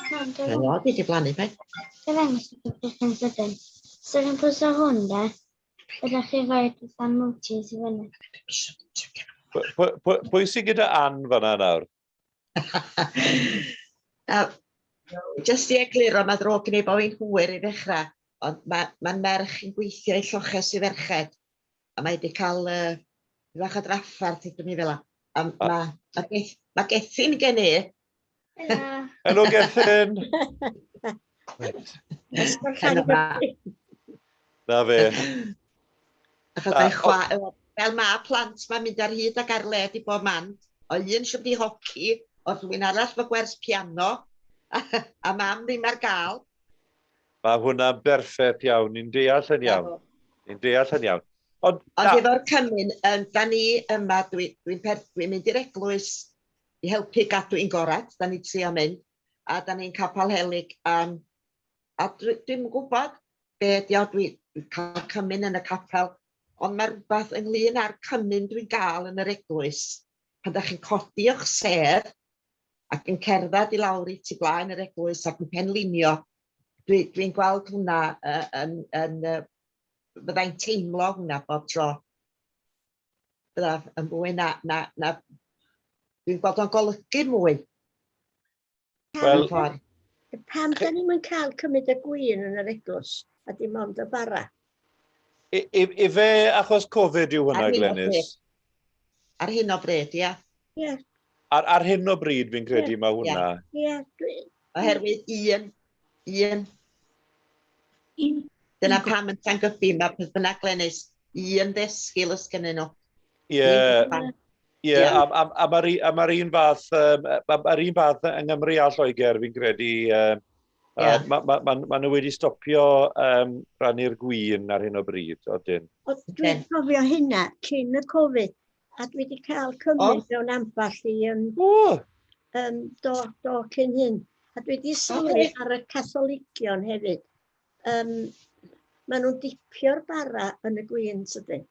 Speaker 4: Helo, di diflannu beth?
Speaker 5: Dwi'n ddangos i chi beth yn sydyn. So fi'n pwyso hwn de, ydych chi rhoi pethau emojis i fyny.
Speaker 1: Pwy sydd gyda Ann fanna nawr?
Speaker 4: uh, just i egluro, mae ddrwg gen i bod fi'n hwyr i ddechrau, ond mae, mae merch yn gweithio i lloches i ferched, a mae wedi cael uh, bach o drafferth i dwi fel A mae, mae, Geth, mae Gethin gen i.
Speaker 5: Helo.
Speaker 1: Helo Gethin!
Speaker 4: Helo.
Speaker 1: Na fe.
Speaker 4: Achos mae chwa... Fel mae plant mae'n mynd ar hyd ac ar led i bob man. O un eisiau mynd i hoci, o rhywun arall fo gwers piano, a mam ddim ar gael.
Speaker 1: Mae hwnna'n berffaith iawn, ni'n deall yn iawn. Ni'n deall yn iawn. Ond,
Speaker 4: Ond efo'r cymun, um, da ni yma, dwi'n dwi, dwi, dwi mynd i'r eglwys i helpu gadw i'n gorad, da ni trio mynd, a da ni'n capel helig, um, a dwi'n dwi gwybod be ydi o, dwi'n dwi cael cymun yn y capel, ond mae rhywbeth ynglyn â'r cymun dwi'n gael yn yr eglwys, pan da chi'n codi o'ch sedd ac yn cerdded i lawr i tu blaen yr eglwys ac yn penlinio, dwi'n dwi, gweld hwnna uh, yn, yn, uh, fyddai'n teimlo hwnna bob tro. Byddaf yn fwy na, na, na dwi'n gweld o'n golygu mwy.
Speaker 1: Wel,
Speaker 6: Pam da ni'n mynd cael cymryd y gwin yn yr eglwys a dim ond y bara?
Speaker 1: Ife achos Covid yw hwnna, Glenys?
Speaker 4: Ar hyn o bryd, ia.
Speaker 6: Ie.
Speaker 1: Ar, ar hyn o bryd, fi'n credu, yeah. mae hwnna.
Speaker 6: Ie. Yeah.
Speaker 4: Oherwydd un, Un.
Speaker 5: Un.
Speaker 4: Dyna pam yn Llangybi, mae beth bynnag Glenys, un ddesgil os gennyn nhw.
Speaker 1: Ie,
Speaker 4: Un
Speaker 1: ie, a mae'r un fath, mae'r un fath yng Nghymru a Lloegr, fi'n credu, ma nhw wedi stopio rannu'r gwin ar hyn o bryd, odyn.
Speaker 6: Dwi'n cofio hynna cyn y Covid, a dwi wedi cael cymryd mewn ambell i do cyn hyn. A dwi wedi sylwi ar y Catholigion hefyd. Maen nhw'n dipio'r bara yn y gwin, sydyn.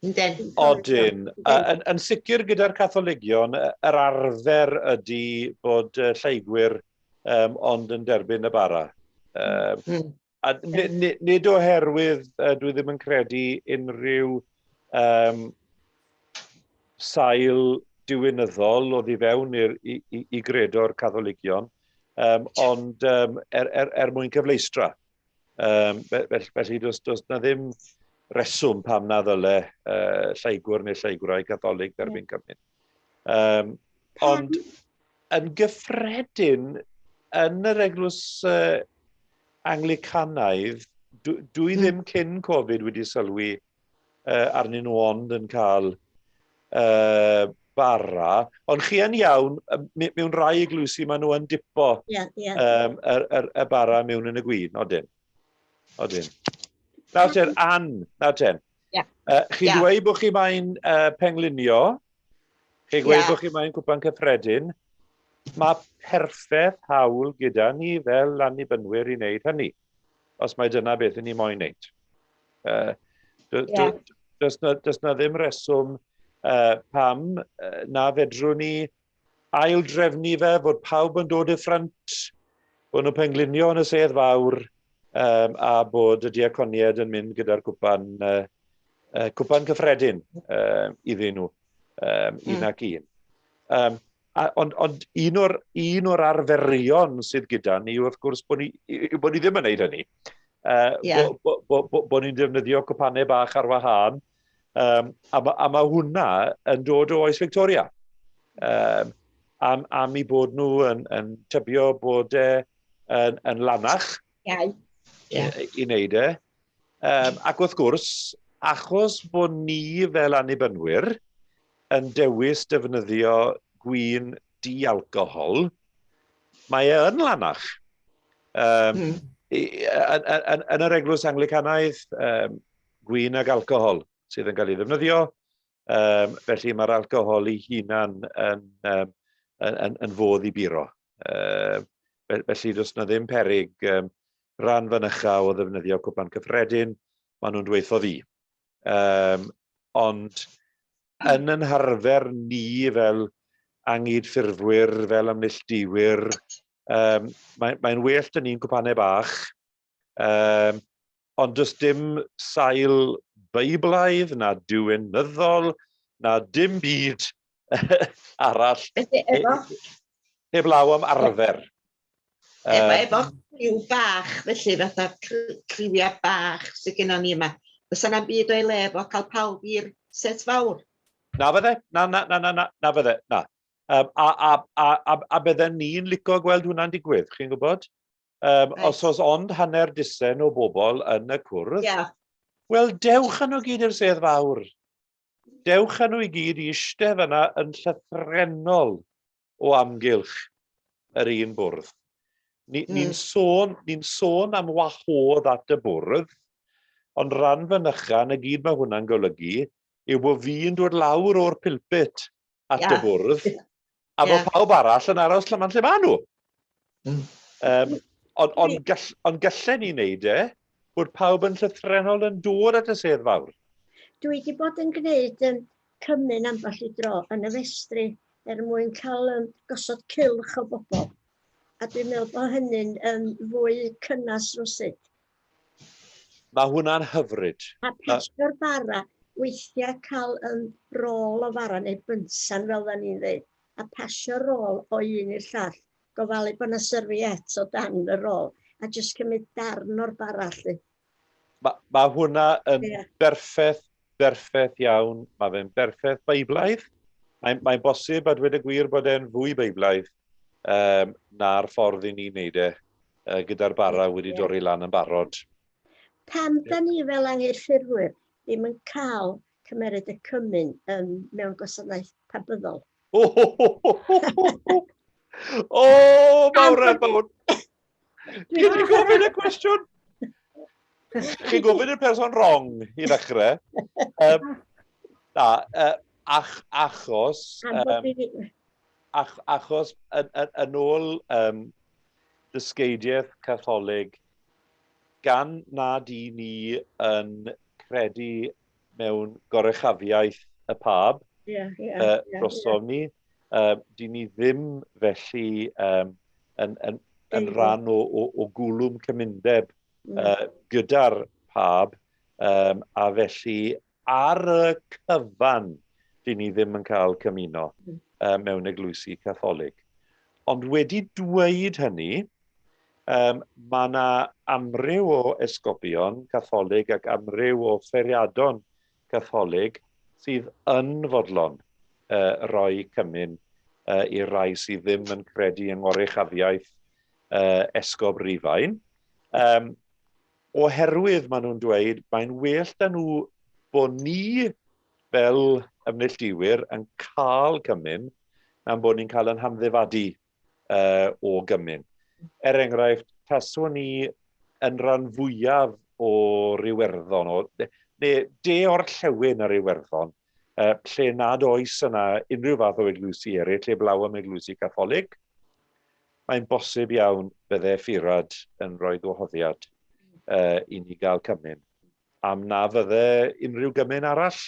Speaker 4: Yndyn.
Speaker 1: Odyn. Yn sicr gyda'r Catholigion, yr arfer ydy bod lleigwyr ond yn derbyn y bara. A nid oherwydd dwi ddim yn credu unrhyw sail diwinyddol oddi fewn i gredo'r Catholigion, ond er mwyn cyfleustra. Felly does na ddim reswm pam na ddyle lleigwr neu lleigwraig Catholig derbyn cymun. Ond yn gyffredin, yn yr eglwys Anglicanaidd, dwi ddim cyn Covid wedi sylwi arnyn nhw ond yn cael bara. Ond chi yn iawn, mewn rai eglwysi maen nhw yn dipo y bara mewn yn y gwin, odyn. Odyn. Nawr ten, Ann, nawr ten. Chi'n dweud bod chi mae'n penglinio, chi'n gweud bod chi mae'n cwpan cyffredin, mae perffaith hawl gyda ni fel annibynwyr i wneud hynny, os mae dyna beth ni moyn wneud. Does na ddim reswm pam na fedrwn ni aildrefnu fe, bod pawb yn dod i'r ffrynt, bod nhw'n penglinio yn y sedd fawr, a bod y diaconiaid yn mynd gyda'r cwpan, cwpan cyffredin iddyn nhw, un ac un. Ond un o'r arferion sydd gyda ni, wrth gwrs, bod ni ddim yn gwneud hynny. Bod ni'n defnyddio cwpanau bach ar wahân, a mae hwnna yn dod o oes Victoria. Am i bod nhw yn tybio bod yn lanach i wneud e. Ac wrth gwrs, achos bod ni fel annibynwyr yn dewis defnyddio gwin di-alcohol, mae e yn lanach. Yn yr eglwys Anglicanaidd, gwin ag alcohol sydd yn cael ei ddefnyddio, felly mae'r alcohol ei hunan yn fodd i buro. Felly does na ddim peryg ran fynycha o ddefnyddio cwpan cyffredin, maen nhw'n dweutho fi. Ond yn yn harfer ni fel angydffurfwyr, fel ymneilltuwyr, mae'n well dyn ni'n cwpanau bach, ond does dim sail Beiblaidd, na diwinyddol, na dim byd arall heblaw am arfer.
Speaker 4: Efo criw bach, felly, fatha criwiau bach sydd gennon ni yma. Fysa na'm byd o'i le efo cael pawb i'r set fawr?
Speaker 1: Na fydde, na, na, na, na, na fydde, na. A bydden ni'n licio gweld hwnna'n digwydd, chi'n gwybod? Os oes ond hanner disen o bobl yn y cwrdd, wel, dewch â nhw gyd i'r sedd fawr. Dewch â nhw i gyd i eistedd fyna yn llythrennol o amgylch yr un bwrdd. Ni'n sôn am wahodd at y bwrdd, ond ran fynycha, na gyd mae hwnna'n golygu, yw bod fi'n dod lawr o'r pulpit at y bwrdd, a bod pawb arall yn aros lle maen nhw. Ond gallen ni wneud e, bod pawb yn llythrennol yn dod at y sedd fawr.
Speaker 6: Dwi wedi bod yn gwneud cymun ambell i dro yn y festri er mwyn cael gosod cylch o bobl. A dwi'n meddwl bod hynny'n fwy cynnas rywsut.
Speaker 1: Mae hwnna'n hyfryd.
Speaker 6: A pasio'r bara, weithiau cael rôl o fara neu bynsan fel da ni'n dweud, a pasio'r rôl o un i'r llall, gofalu bod yna serviette o dan y rôl, a jyst cymryd darn o'r bara lly.
Speaker 1: Mae hwnna yn berffaith, berffaith iawn. Mae fe'n berffaith Beiblaidd. Mae'n bosib, a dweud y gwir, bod e'n fwy Beiblaidd na'r ffordd i ni'n neud e. gyda'r bara wedi dorri lan yn barod.
Speaker 6: Pam da ni fel anghydffurfwyr ddim yn cael cymeryd y cymun mewn gwasanaeth pabyddol?
Speaker 1: O, o, mawr e, mawr. Chi wedi gofyn y cwestiwn? Chi'n gofyn i'r person wrong i ddechrau. Na, ach, achos... ach, achos yn, yn, yn ôl dysgeidiaeth Catholig, gan nad i ni yn credu mewn goruchafiaeth y Pab drosom ni, dyn ni ddim felly yn, yn, yn rhan o, o, o gwlwm cymundeb gyda'r Pab, a felly ar y cyfan dyn ni ddim yn cael cymuno mewn eglwysi Catholig. Ond wedi dweud hynny, mae yna amryw o esgobion Catholig ac amryw o ffeiriadon Catholig sydd yn fodlon rhoi cymun i'r rhai sydd ddim yn credu yng ngoruchafiaeth Esgob Rufain. Oherwydd maen nhw'n dweud mae'n well da nhw bod ni fel ymneilltuwyr yn cael cymun na'n bod ni'n cael yn hamddifadu o gymun. Er enghraifft, taswn ni yn rhan fwyaf o Iwerddon, o, neu de orllewin yr Iwerddon, lle nad oes yna unrhyw fath o eglwysi eraill, lle blaw am eglwysi Catholig, mae'n bosib iawn bydde Ffurad yn rhoi gwahoddiad i ni gael cymun, am na fydde unrhyw gymun arall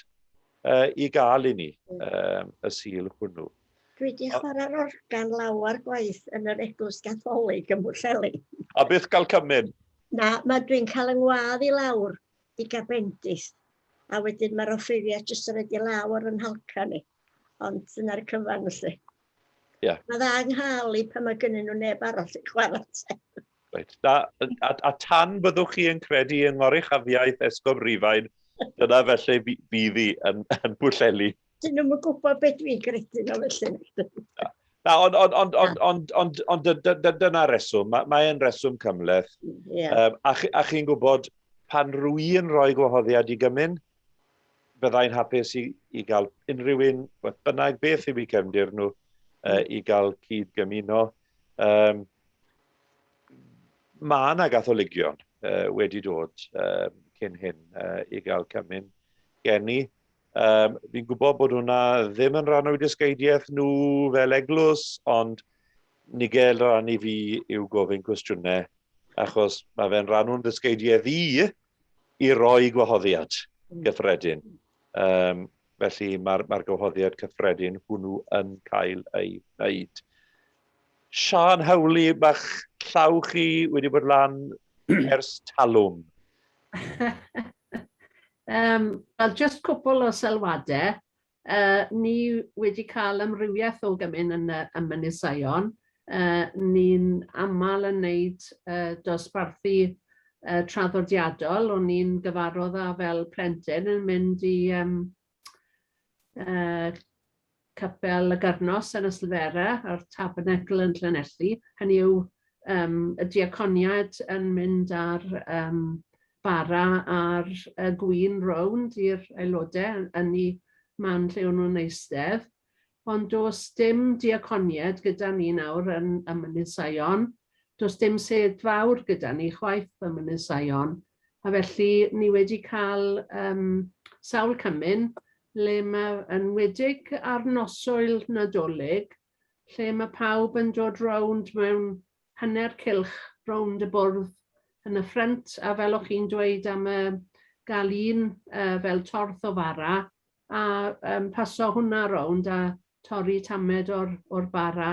Speaker 1: i gael i ni y Sul hwnnw.
Speaker 6: Dwi wedi chwarae'r organ lawer gwaith yn yr Eglwys Gatholig ym Mhwllheli.
Speaker 1: A byth gael cymun?
Speaker 6: Na, mae dwi'n cael yng ngwadd i lawr i gael bendith. A wedyn mae'r offeiriad jyst yn rhaid i law ar yn halca ni. Ond dyna'r cyfan felly. Mae dda yng nghael i pan mae gennyn nhw neb arall i chwarae te.
Speaker 1: Reit. Na, a, a tan byddwch chi yn credu yng ngoruchafiaeth Esgob Rufain, dyna felly fydd hi yn, yn Pwllheli.
Speaker 6: Dyn nhw'n gwybod beth dwi'n gredu nhw felly.
Speaker 1: Na, ond on, on, on, on, on, on, dyna reswm. Mae'n mae reswm cymhleth. A, a chi'n gwybod, pan rwy'n rhoi gwahoddiad i gymun, byddai'n hapus i, i gael unrhyw un, beth bynnag beth yw eu cefndir nhw, i gael cyd gymuno. Mae yna gatholigion wedi dod cyn hyn i gael cymun gen i. Fi'n gwybod bod hwnna ddim yn rhan o'u dysgeidiaeth nhw fel eglwys, ond nigel rhan i fi yw gofyn cwestiynau, achos mae fe'n rhan o'n dysgeidiaeth i i roi gwahoddiad gyffredin. Felly mae'r mae gwahoddiad cyffredin hwnnw yn cael ei wneud. Siân Howley, mae'ch llaw chi wedi bod lan ers talwm.
Speaker 2: Wel, just cwpl o sylwadau. Ni wedi cael amrywiaeth o gymun yn y Mynydd Seion. Ni'n aml yn wneud dosbarthu traddodiadol. O'n i'n gyfarwydd â fel plentyn yn mynd i Capel y Gyrnos yn Ystalyfera a'r Tabernacl yn Llanelli. Hynny yw y diaconiaid yn mynd ar bara a'r gwin rownd i'r aelodau yn eu man lle o'n nhw'n eistedd. Ond does dim diaconiaid gyda ni nawr yn y Mynydd Seion. Does dim sedd fawr gyda ni chwaith ym Mynydd Seion. A felly ni wedi cael sawl cymun le mae yn wedig ar noswyl Nadolig, lle mae pawb yn dod rownd mewn hanner cylch rownd y bwrdd yn y ffrynt, a fel o'ch chi'n dweud am y gael un fel torth o fara, a paso hwnna rownd a torri tamed o'r, or bara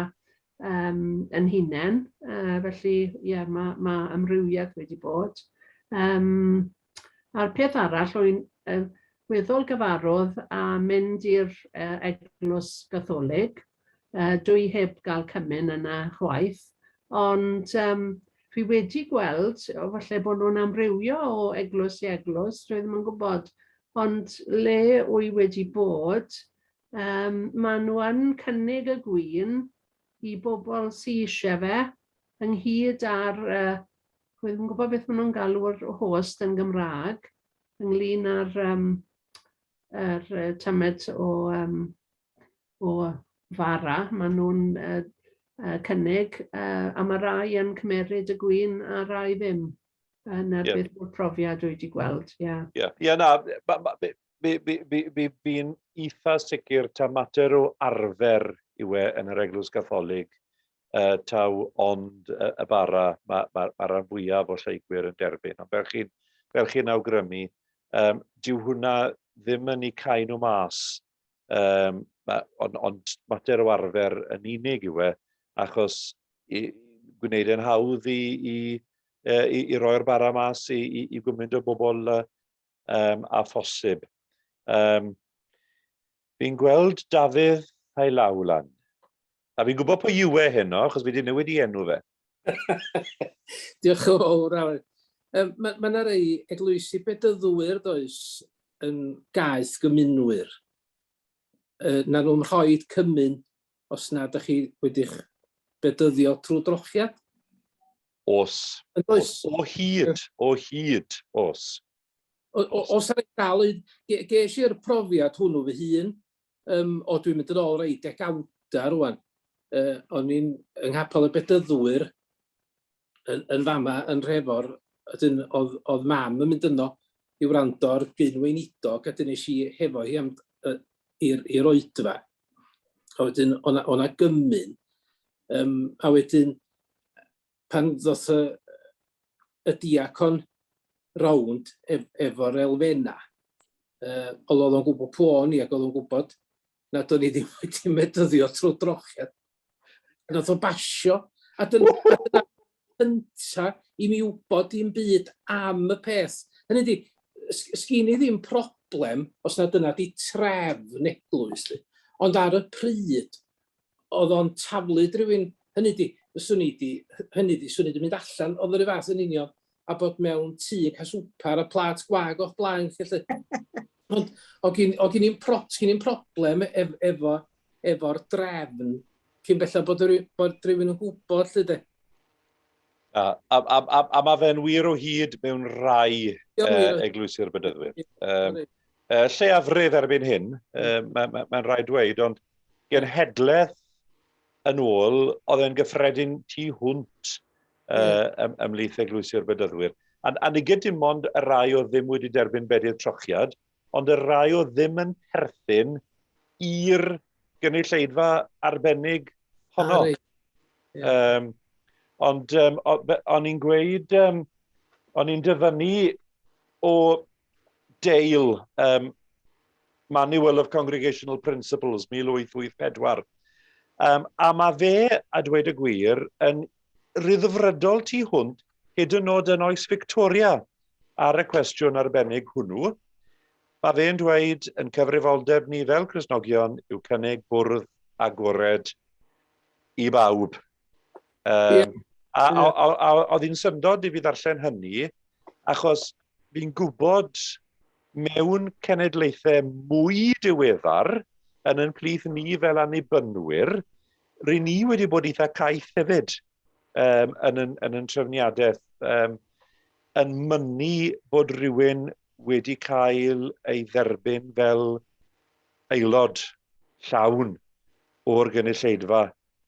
Speaker 2: yn hunain. Felly, ie, yeah, mae ma amrywiaeth wedi bod. A'r peth arall, o'n weddol gyfarwydd a mynd i'r Eglwys Gatholig. Dwi heb gael cymun yna chwaith, ond fi wedi gweld, o, falle bod nhw'n amrywio o eglwys i eglwys, dwi ddim yn gwybod, ond le wy wedi bod, maen nhw yn cynnig y gwin i bobl sydd eisiau fe. ynghyd â'r, dwi ddim yn gwybod beth maen nhw'n galw'r host yn Gymraeg, ynglyn â'r um, er, tamed o, um, o fara, maen nhw'n cynnig, a mae rai yn cymeryd y gwin a rai ddim. Yna yeah. beth o'r profiad dwi wedi gweld, ie. Yeah.
Speaker 1: Ie, yeah. yeah, na, fi'n eitha sicr ta mater o arfer yw e yn yr Eglwys Gatholig, taw ond y bara mae'r ma, ma rhan fwyaf o lleygwyr yn derbyn. Ond fel chi'n fel chi awgrymu, dyw hwnna ddim yn eu cau nhw mas, ond mater o arfer yn unig yw e, achos i, gwneud e'n hawdd i roi'r bara mas i gymaint o bobl a phosib. Fi'n gweld Dafydd a'i law lan. A fi'n gwybod pwy yw e heno, achos fi wedi newid i enw fe.
Speaker 7: Diolch yn fawr, Aled. Mae ma yna rei eglwysi bedyddwyr, does, yn gaeth gymunwyr. Na nhw'n rhoi cymun os na ydych chi wedi'ch bedyddio trwy drochiad.
Speaker 1: Os. Oes. O hyd, o hyd, os.
Speaker 7: Os ar ei gael, ges i'r profiad hwnnw fy hun, o dwi'n mynd yn ôl rei degawda rwan. O'n i'n yng Nghapel y Bedyddwyr yn fama yn Nhrefor, wedyn oedd, oedd mam yn mynd yno i wrando ar gyn weinidog, a dyn nes i hefo hi am i'r oedfa. A wedyn o'na gymun, a wedyn pan ddoth y diacon rownd efo'r elfenna, oedd o'n gwybod pwy o'n i ac oedd o'n gwybod nad o'n i ddim wedi medyddio trwy drochiad. Nath o basio, a dyna cynta i mi wybod dim byd am y peth. Hynny ydi, sgin i ddim problem os na dyna di trefn eglwys, lly. Ond ar y pryd, oedd o'n taflu rhywun, hynny ydi, fyswn i di, hynny ydi, swn i di mynd allan, oedd yr un fath yn union, a bod mewn tŷ yn cael swper a plât gwag o'ch blaen chi, lly. Ond oedd gen i'n pro, sgin i'm problem efo'r drefn, cyn belled bod rhywun yn gwybod, lly de.
Speaker 1: A mae fe'n wir o hyd mewn rhai eglwysi'r Bedyddwyr. Lleiafrif erbyn hyn, mae'n rhaid dweud, ond genhedlaeth yn ôl, oedd e'n gyffredin tu hwnt ymhlith eglwysi'r Bedyddwyr. A nid dim ond y rai oedd ddim wedi derbyn bedydd trochiad, ond y rai oedd ddim yn perthyn i'r gynulleidfa arbennig honno. Ond o'n i'n gweud, o'n i'n dyfynnu o Dale, Manual of Congregational Principles, 1884. A mae fe, a dweud y gwir, yn ryddfrydol tu hwnt, hyd yn oed yn oes Victoria, ar y cwestiwn arbennig hwnnw. Mae fe'n dweud yn cyfrifoldeb ni fel Cristnogion yw cynnig bwrdd agored i bawb. A oedd hi'n syndod i fi ddarllen hynny, achos fi'n gwybod mewn cenedlaethau mwy diweddar, yn plith ni fel annibynwyr, ry'n ni wedi bod eitha caeth hefyd yn yn trefniadaeth, yn mynnu bod rhywun wedi cael ei dderbyn fel aelod llawn o'r gynulleidfa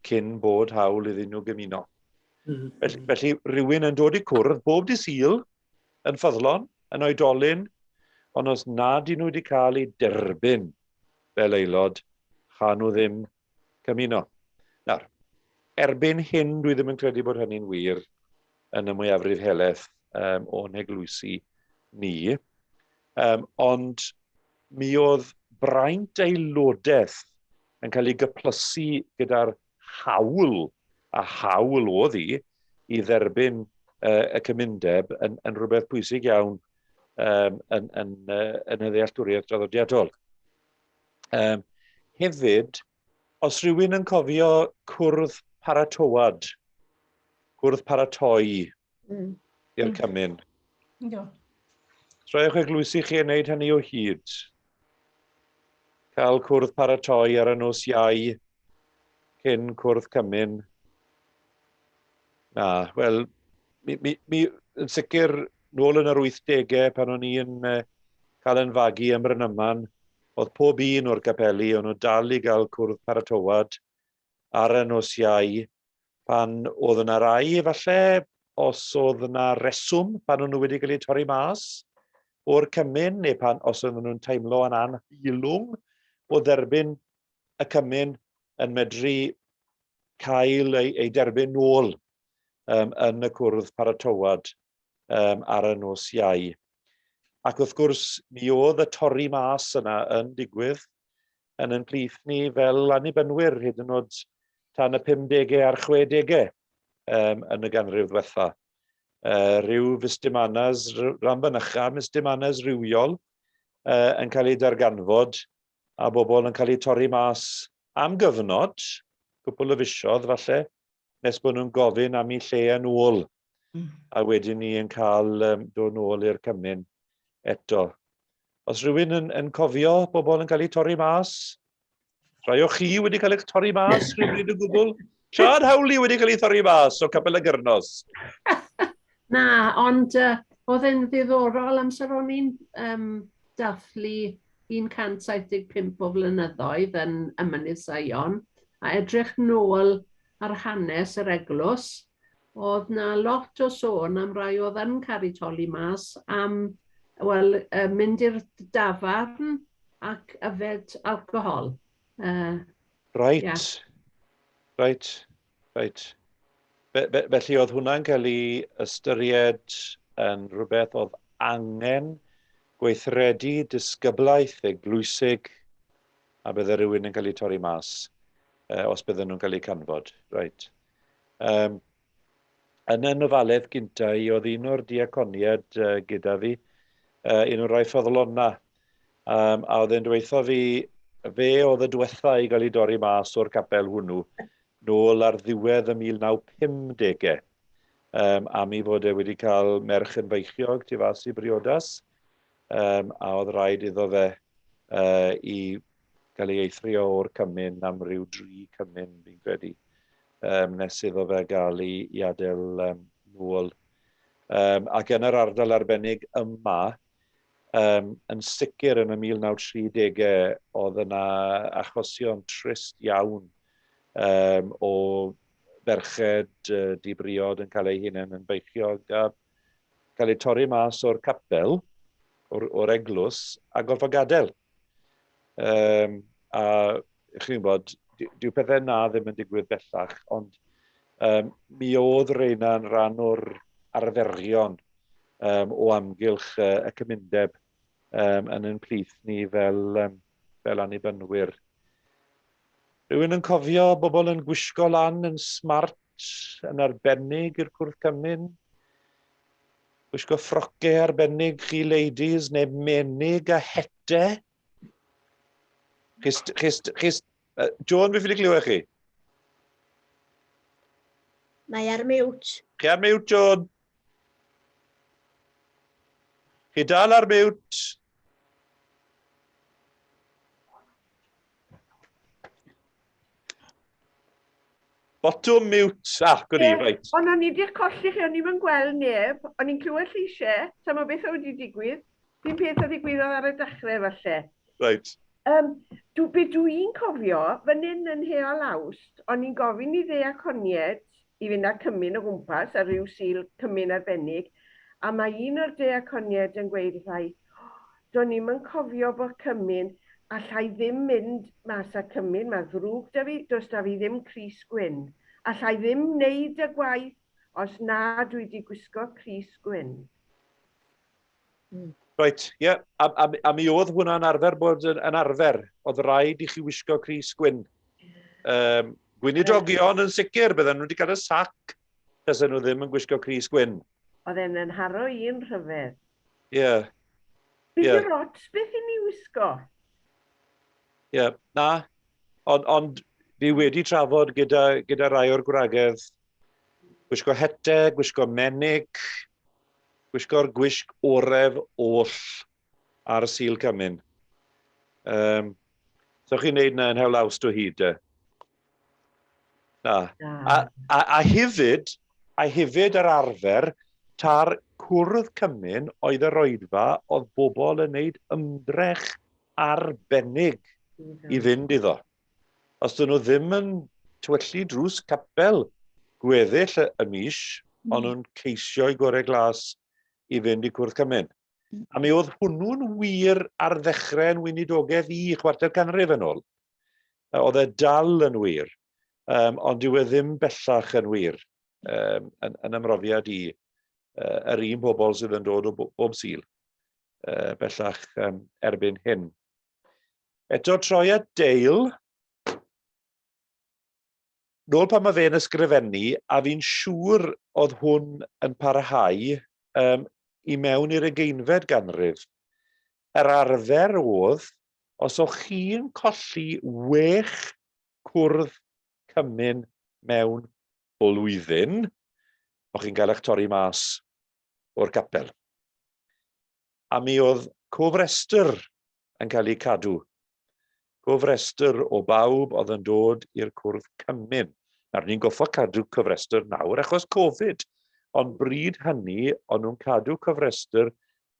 Speaker 1: cyn bod hawl iddyn nhw gymuno. Felly rhywun yn dod i cwrdd bob dydd Sul yn ffyddlon, yn oedolyn, ond os nad ydyn nhw wedi cael eu derbyn fel aelod, chan nhw ddim cymuno. Nawr, erbyn hyn dwi ddim yn credu bod hynny'n wir yn y mwyafrif helaeth o'n heglwysi ni, ond mi oedd braint aelodaeth yn cael ei gyplysu gyda'r hawl, a hawl oedd hi, i dderbyn y cymundeb yn rhywbeth pwysig iawn yn y ddealltwriaeth draddodiadol. Hefyd, os rhywun yn cofio cwrdd paratoad, cwrdd paratoi i'r cymun. Rhai o'ch eglwysi chi yn gwneud hynny o hyd. Cael cwrdd paratoi ar y nos Iau cyn cwrdd cymun. Na, wel, mi, mi, mi, yn sicr, nôl yn yr 80au, pan o'n i'n cael yn fagu ym Mrynaman, oedd pob un o'r capeli, o'n nhw dal i gael cwrdd paratowad ar y nos Iau, pan oedd yna rai, efallai, os oedd yna reswm pan o'n nhw wedi cael eu torri mas o'r cymun, neu pan os oedden nhw'n teimlo yn anheilwng o dderbyn y cymun yn medru cael ei, ei derbyn nôl um, yn y cwrdd paratowad um, ar y nos Iau. Ac wrth gwrs, mi oedd y torri mas yna yn digwydd yn yn plith ni fel annibynnwyr hyd yn oed tan y 50au a'r 60au um, yn y ganrif ddiwetha. Rhyw fusdimanas, rhan fynycha, misdimanas rhywiol uh, yn cael ei darganfod a bobl yn cael eu torri mas am gyfnod, cwpl o fisoedd falle, nes bod nhw'n gofyn am eu lle yn ôl. A wedyn ni yn cael um, dod nôl i'r cymun eto. Os rhywun yn, yn cofio bobl yn cael eu torri mas, rhai o chi wedi cael eich torri mas rhywbryd o gwbl? Sian Howley wedi cael ei thorri mas o Capel y Gyrnos.
Speaker 2: Na, ond uh, oedd e'n ddiddorol amser o'n i'n um, dathlu 175 o flynyddoedd yn y Mynydd Seion, a edrych nôl ar hanes yr eglwys, oedd na lot o sôn am rai oedd yn caru toli mas am, wel, mynd i'r dafarn ac yfed alcohol. Uh,
Speaker 1: right, yeah. right, right. Fe, fe, felly oedd hwnna'n cael ei ystyried yn rhywbeth oedd angen gweithredu disgyblaeth eglwysig a bydde rhywun yn cael ei torri mas uh, os bydden nhw'n cael eu canfod. Right. Um, yn y nofaledd gynta i, oedd un o'r diaconiad uh, gyda fi, uh, un o'r rhai ffyddlona, um, a oedd e'n dweutho fi, fe oedd y diwetha i gael ei dorri mas o'r capel hwnnw, nôl ar ddiwedd y 1950au, um, am ei fod e wedi cael merch yn feichiog tu fas i briodas, um, a oedd rhaid iddo fe uh, i gael ei eithrio o'r cymun am ryw dri cymun, fi'n credu, um, nes iddo fe gael ei, i adael um, nôl. Um, ac yn yr ardal arbennig yma, um, yn sicr yn y 1930au, oedd yna achosion trist iawn um, o ferched uh, di-briod yn cael eu hunain yn beichiog a cael eu torri mas o'r capel, o'r, or eglwys, a gorfod gadael. Um, a chi'n gwybod, dyw pethau na ddim yn digwydd bellach, ond um, mi oedd reina yn rhan o'r arferion um, o amgylch uh, y cymundeb um, yn ein plith ni fel, um, fel annibynnwyr. Rhywun yn cofio bobl yn gwisgo lan yn smart yn arbennig i'r cwrdd cymun? Gwisgo ffrocau arbennig chi ladies neu menig a hete? Chis, chis, chis, uh, Joan, fi ffili glywed chi?
Speaker 6: Mae ar mute.
Speaker 1: Chi ar mute, Joan? Chi dal ar mute? Botwm mute. Ah, gwni, yeah. reit.
Speaker 8: Ond o'n i wedi colli chi, o'n i'n gweld neb, o'n i'n clywed lleisiau, sa mo beth oedd wedi digwydd. Dim peth a ddigwyddodd ar y dechrau falle.
Speaker 1: Reit.
Speaker 8: Um, dw, be dwi'n cofio, fan hyn yn Heol Awst, o'n i'n gofyn i ddeaconied i fynd â cymun o gwmpas ar ryw sil cymun arbennig, a mae un o'r deaconied yn gweud wrtha i, Do'n i'm yn cofio bod cymun, allai ddim mynd mas â cymun, mae ddrwg 'da fi, does 'da fi ddim crys gwyn. Allai ddim wneud y gwaith os na dwi 'di gwisgo crys gwyn.
Speaker 1: Reit, ie, yeah. a, a, a mi oedd hwnna'n arfer bod yn, yn arfer. Oedd rhaid i chi wisgo crys gwyn. Um, gwynidogion yn sicr, bydden nhw wedi cael y sac tasen nhw ddim yn gwisgo crys gwyn.
Speaker 8: Oedd e'n yn haro i'n rhyfedd.
Speaker 1: Ie. Yeah.
Speaker 8: Beth yeah. yw'r ots beth i ni wisgo?
Speaker 1: Ie, yeah. na. Ond on, fi wedi trafod gyda, gyda rai o'r gwragedd. Gwisgo hete, gwisgo menig, gwisgo'r gwisg oref oll ar y Sul Cymun. Um, so chi'n neud na yn hewl awst o hyd, e? Na. Na. A, a, a hefyd, A hefyd yr arfer, ta'r cwrdd cymun oedd yr oedfa oedd bobl yn neud ymdrech arbennig i fynd iddo. Os dyn nhw ddim yn twyllu drws capel gweddill y, y mis, ond nhw'n ceisio i gorau glas i fynd i cwrdd cymun. A mi oedd hwnnw'n wir ar ddechrau yn weinidogaeth i chwarter canrif yn ôl. Oedd e dal yn wir, um, ond dyw e ddim bellach yn wir um, yn, yn ymrofiad i uh, yr un bobl sydd yn dod o bob sil uh, bellach um, erbyn hyn. Eto troi at Dale, nôl pan mae fe'n ysgrifennu, a fi'n siŵr oedd hwn yn parhau um, i mewn i'r ugeinfed ganrif. Yr arfer oedd, os o'ch chi'n colli wech cwrdd cymun mewn blwyddyn, o'ch chi'n cael eich torri mas o'r capel. A mi oedd cofrestr yn cael ei cadw. Cofrestr o bawb oedd yn dod i'r cwrdd cymun. Nawr, ni'n goffo cadw cofrestr nawr achos Covid, ond bryd hynny, o'n nhw'n cadw cofrestr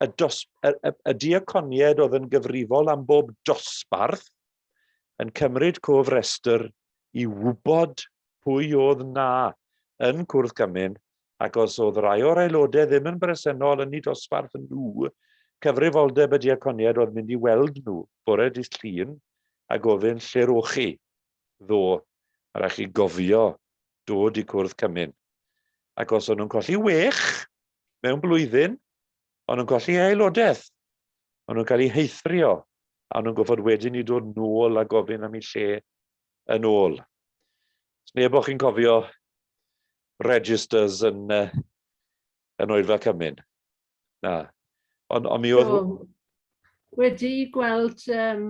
Speaker 1: y, dos, y, y, y diaconied oedd yn gyfrifol am bob dosbarth yn cymryd cofrestr i wybod pwy oedd na yn Cwrdd Cymun ac os oedd rai o'r aelodau ddim yn bresennol yn eu dosbarth nhw, cyfrifoldeb y diaconiaid oedd mynd i weld nhw bore dydd Llun a gofyn lle ro'ch chi ddo, a rhaid chi gofio dod i Cwrdd Cymun. Ac os o'n nhw'n colli wech mewn blwyddyn, o'n nhw'n colli aelodaeth, o'n nhw'n cael eu heithrio, a o'n nhw'n goffod wedyn i dod nôl a gofyn am eu lle yn ôl. Neb o'ch chi'n cofio registers yn, uh, yn oedfa cymun? Na. Ond on mi oedd... So,
Speaker 2: wedi gweld um,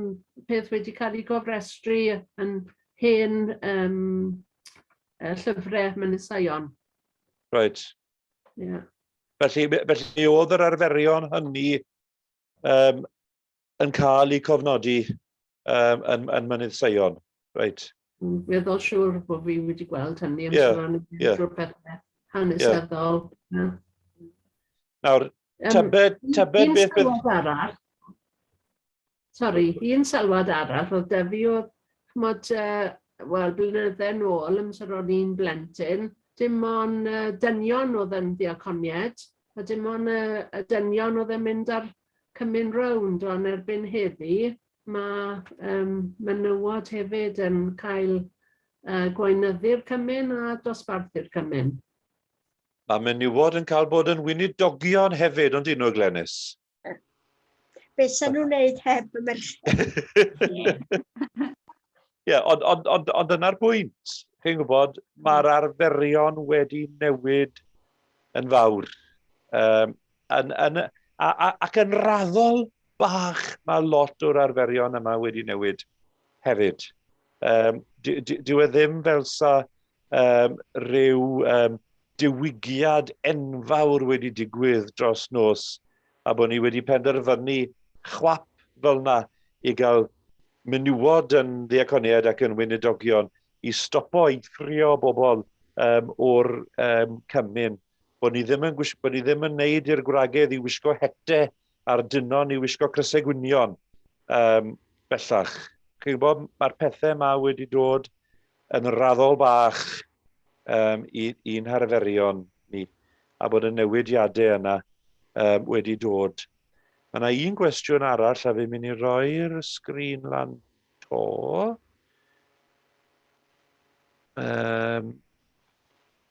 Speaker 2: peth wedi cael ei gofrestru yn hen um, llyfrau Mynydd Sion.
Speaker 1: Right.
Speaker 2: Yeah.
Speaker 1: Felly, felly oedd yr arferion hynny um, yn cael eu cofnodi um, yn, yn Mynydd Seion. Reit.
Speaker 2: Weddol siŵr bod fi wedi gweld hynny am yeah, yeah. drwy'r pethau hanesyddol. Yeah.
Speaker 1: Nawr, tybed, tybed beth bydd...
Speaker 2: arall, sorry, un sylwad arall oedd da fi oedd, ch'mod, uh, wel, blynydde nôl, amser o'n i'n blentyn, dim ond uh, dynion oedd yn ddiaconied, a dim ond uh, y dynion oedd yn mynd ar cymun rownd, ond erbyn heddi mae um, menywod hefyd yn cael uh, gweinyddu'r cymun a dosbarthu'r cymun.
Speaker 1: Mae menywod yn cael bod yn weinidogion hefyd, ond dyn nhw, Glenys?
Speaker 6: Be sa'n nhw'n neud heb y merched?
Speaker 1: Ie, yeah, ond on, on, on dyna'r pwynt. Chi'n gwybod, mae'r arferion wedi newid yn fawr. Um, yn, yn, a, a, ac yn raddol bach mae lot o'r arferion yma wedi newid hefyd. Um, dyw e ddim fel sa um, rhyw um, diwygiad enfawr wedi digwydd dros nos a bod ni wedi penderfynu chwap fel yna i gael menywod yn ddiaconiaid ac yn weinidogion i stopo eithrio bobl um, o'r um, cymun bod ni ddim yn, bod ni ddim yn neud i'r gwragedd i wisgo hete a'r dynon i wisgo crysau gwynion um, bellach. Chi'n gwybod, mae'r pethau yma wedi dod yn raddol bach um, i'n harferion ni, a bod y newidiadau yna um, wedi dod. Mae yna un gwestiwn arall a fi'n mynd i roi'r sgrin lan to. Um,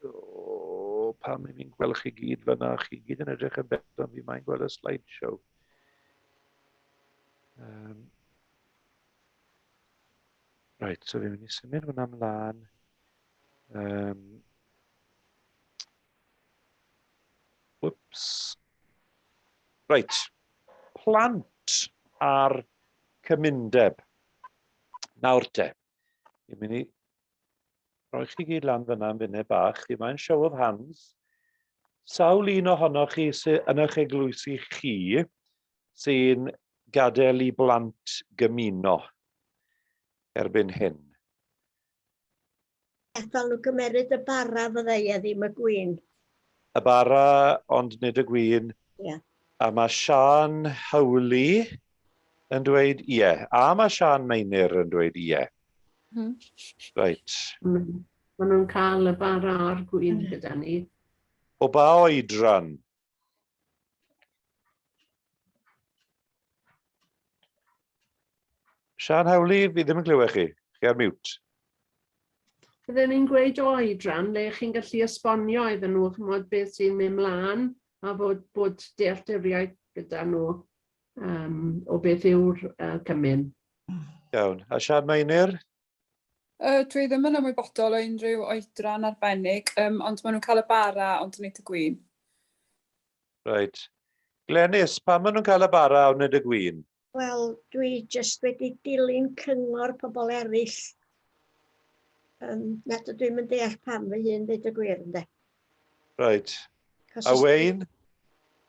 Speaker 1: o, pam i fi'n gweld chi gyd fyna, chi gyd yn edrych yn bell, ond fi mae'n gweld y slideshow. Um, right, so fi'n mynd i symud hwnna ymlaen. Um, whoops. Right, plant a'r cymundeb. Nawr te, fi'n mynd i roi chi gyd lan fyna am funud bach. Fi mae'n show of hands. Sawl un ohonoch chi sydd yn eich eglwysi chi sy'n gadael i blant gymuno erbyn hyn?
Speaker 6: Gadael nhw gymeryd y bara fydda i a ddim y gwin.
Speaker 1: Y bara, ond nid y gwin.
Speaker 6: Ie.
Speaker 1: A mae Siân Howley yn dweud ie. A mae Siân Meinir yn dweud ie. Reit.
Speaker 2: Maen nhw'n cael y bara a'r gwin gyda ni.
Speaker 1: O ba oedran? Siân Howley, fi ddim yn glywed chi. Chi ar mute.
Speaker 2: Bydden ni'n gweud oedran le chi'n gallu esbonio iddyn nhw chimod beth sy'n mynd mlaen a fod, bod dealltwriaeth gyda nhw o beth yw'r cymun.
Speaker 1: Iawn. A Siân Meinir?
Speaker 9: Dwi ddim yn ymwybodol o unrhyw oedran arbennig, ond maen nhw'n cael y bara ond nid y gwin.
Speaker 1: Reit. Glenys, pam maen nhw'n cael y bara ond nid y gwin?
Speaker 6: Wel, dwi jyst wedi dilyn cyngor pobl eraill. Nad ydw i'm yn deall pam fy hun, ddeud y gwir, ynde.
Speaker 1: Reit.
Speaker 6: Cos
Speaker 1: A
Speaker 6: os dwi
Speaker 1: Wayne?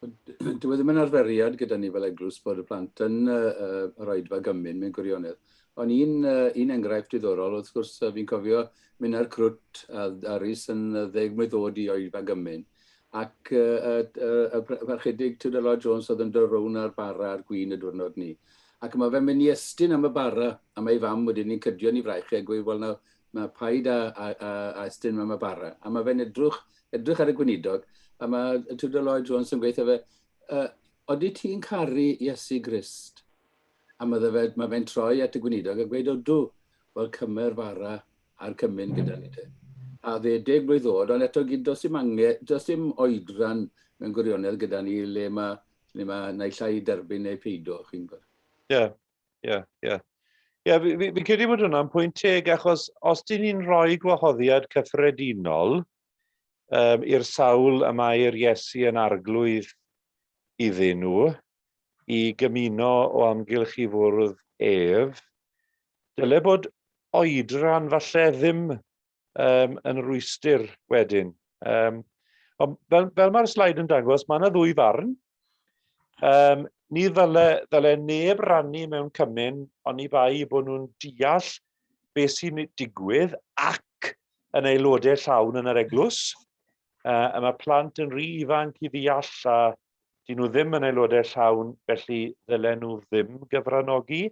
Speaker 3: Dyw e ddim yn arferiad gyda ni fel eglwys bod y plant yn yr oedfa gymun mewn gwirionedd. Ond un enghraifft diddorol, wrth gwrs, fi'n cofio mynd â'r crwt a Rhys yn 10 mlwydd oed i oedfa gymun. Ac y Parchedig Tudor Lloyd Jones oedd yn dod rownd â'r bara a'r gwin y diwrnod ni. Ac mae fe'n mynd i estyn am y bara, a mae ei fam wedyn ni'n cydio yn ei fraich e a gweud, wel, na, mae paid a estyn am y bara. A mae fe'n edrych ar y gweinidog, a mae Tudor Lloyd Jones yn gweithio fe, odi ti'n caru Iesu Grist? A mae fe'n troi at y gweinidog a gweud, o dw, wel cymer fara a'r cymun gyda ni te. A dde 10 mlwydd oed, ond eto gyd, does dim angen, does dim oedran mewn gwirionedd gyda ni le ma naill ai derbyn neu peido, chi'n gwybod.
Speaker 1: Ie, ie, ie. Ie, fi credu bod hwnna'n pwynt teg, achos os dyn ni'n rhoi gwahoddiad cyffredinol i'r sawl y mae'r Iesu yn arglwydd iddyn nhw, i gymuno o amgylch i fwrdd ef, dyle bod oedran falle ddim yn rwystr wedyn. Ond fel mae'r sleid yn dangos, mae yna ddwy farn. Ni ddyle neb rannu mewn cymun, oni bai bod nhw'n deall beth sy'n digwydd ac yn aelodau llawn yn yr eglwys. A mae plant yn rhy ifanc i ddeall a dyn nhw ddim yn aelodau llawn, felly ddylen nhw ddim gyfranogi.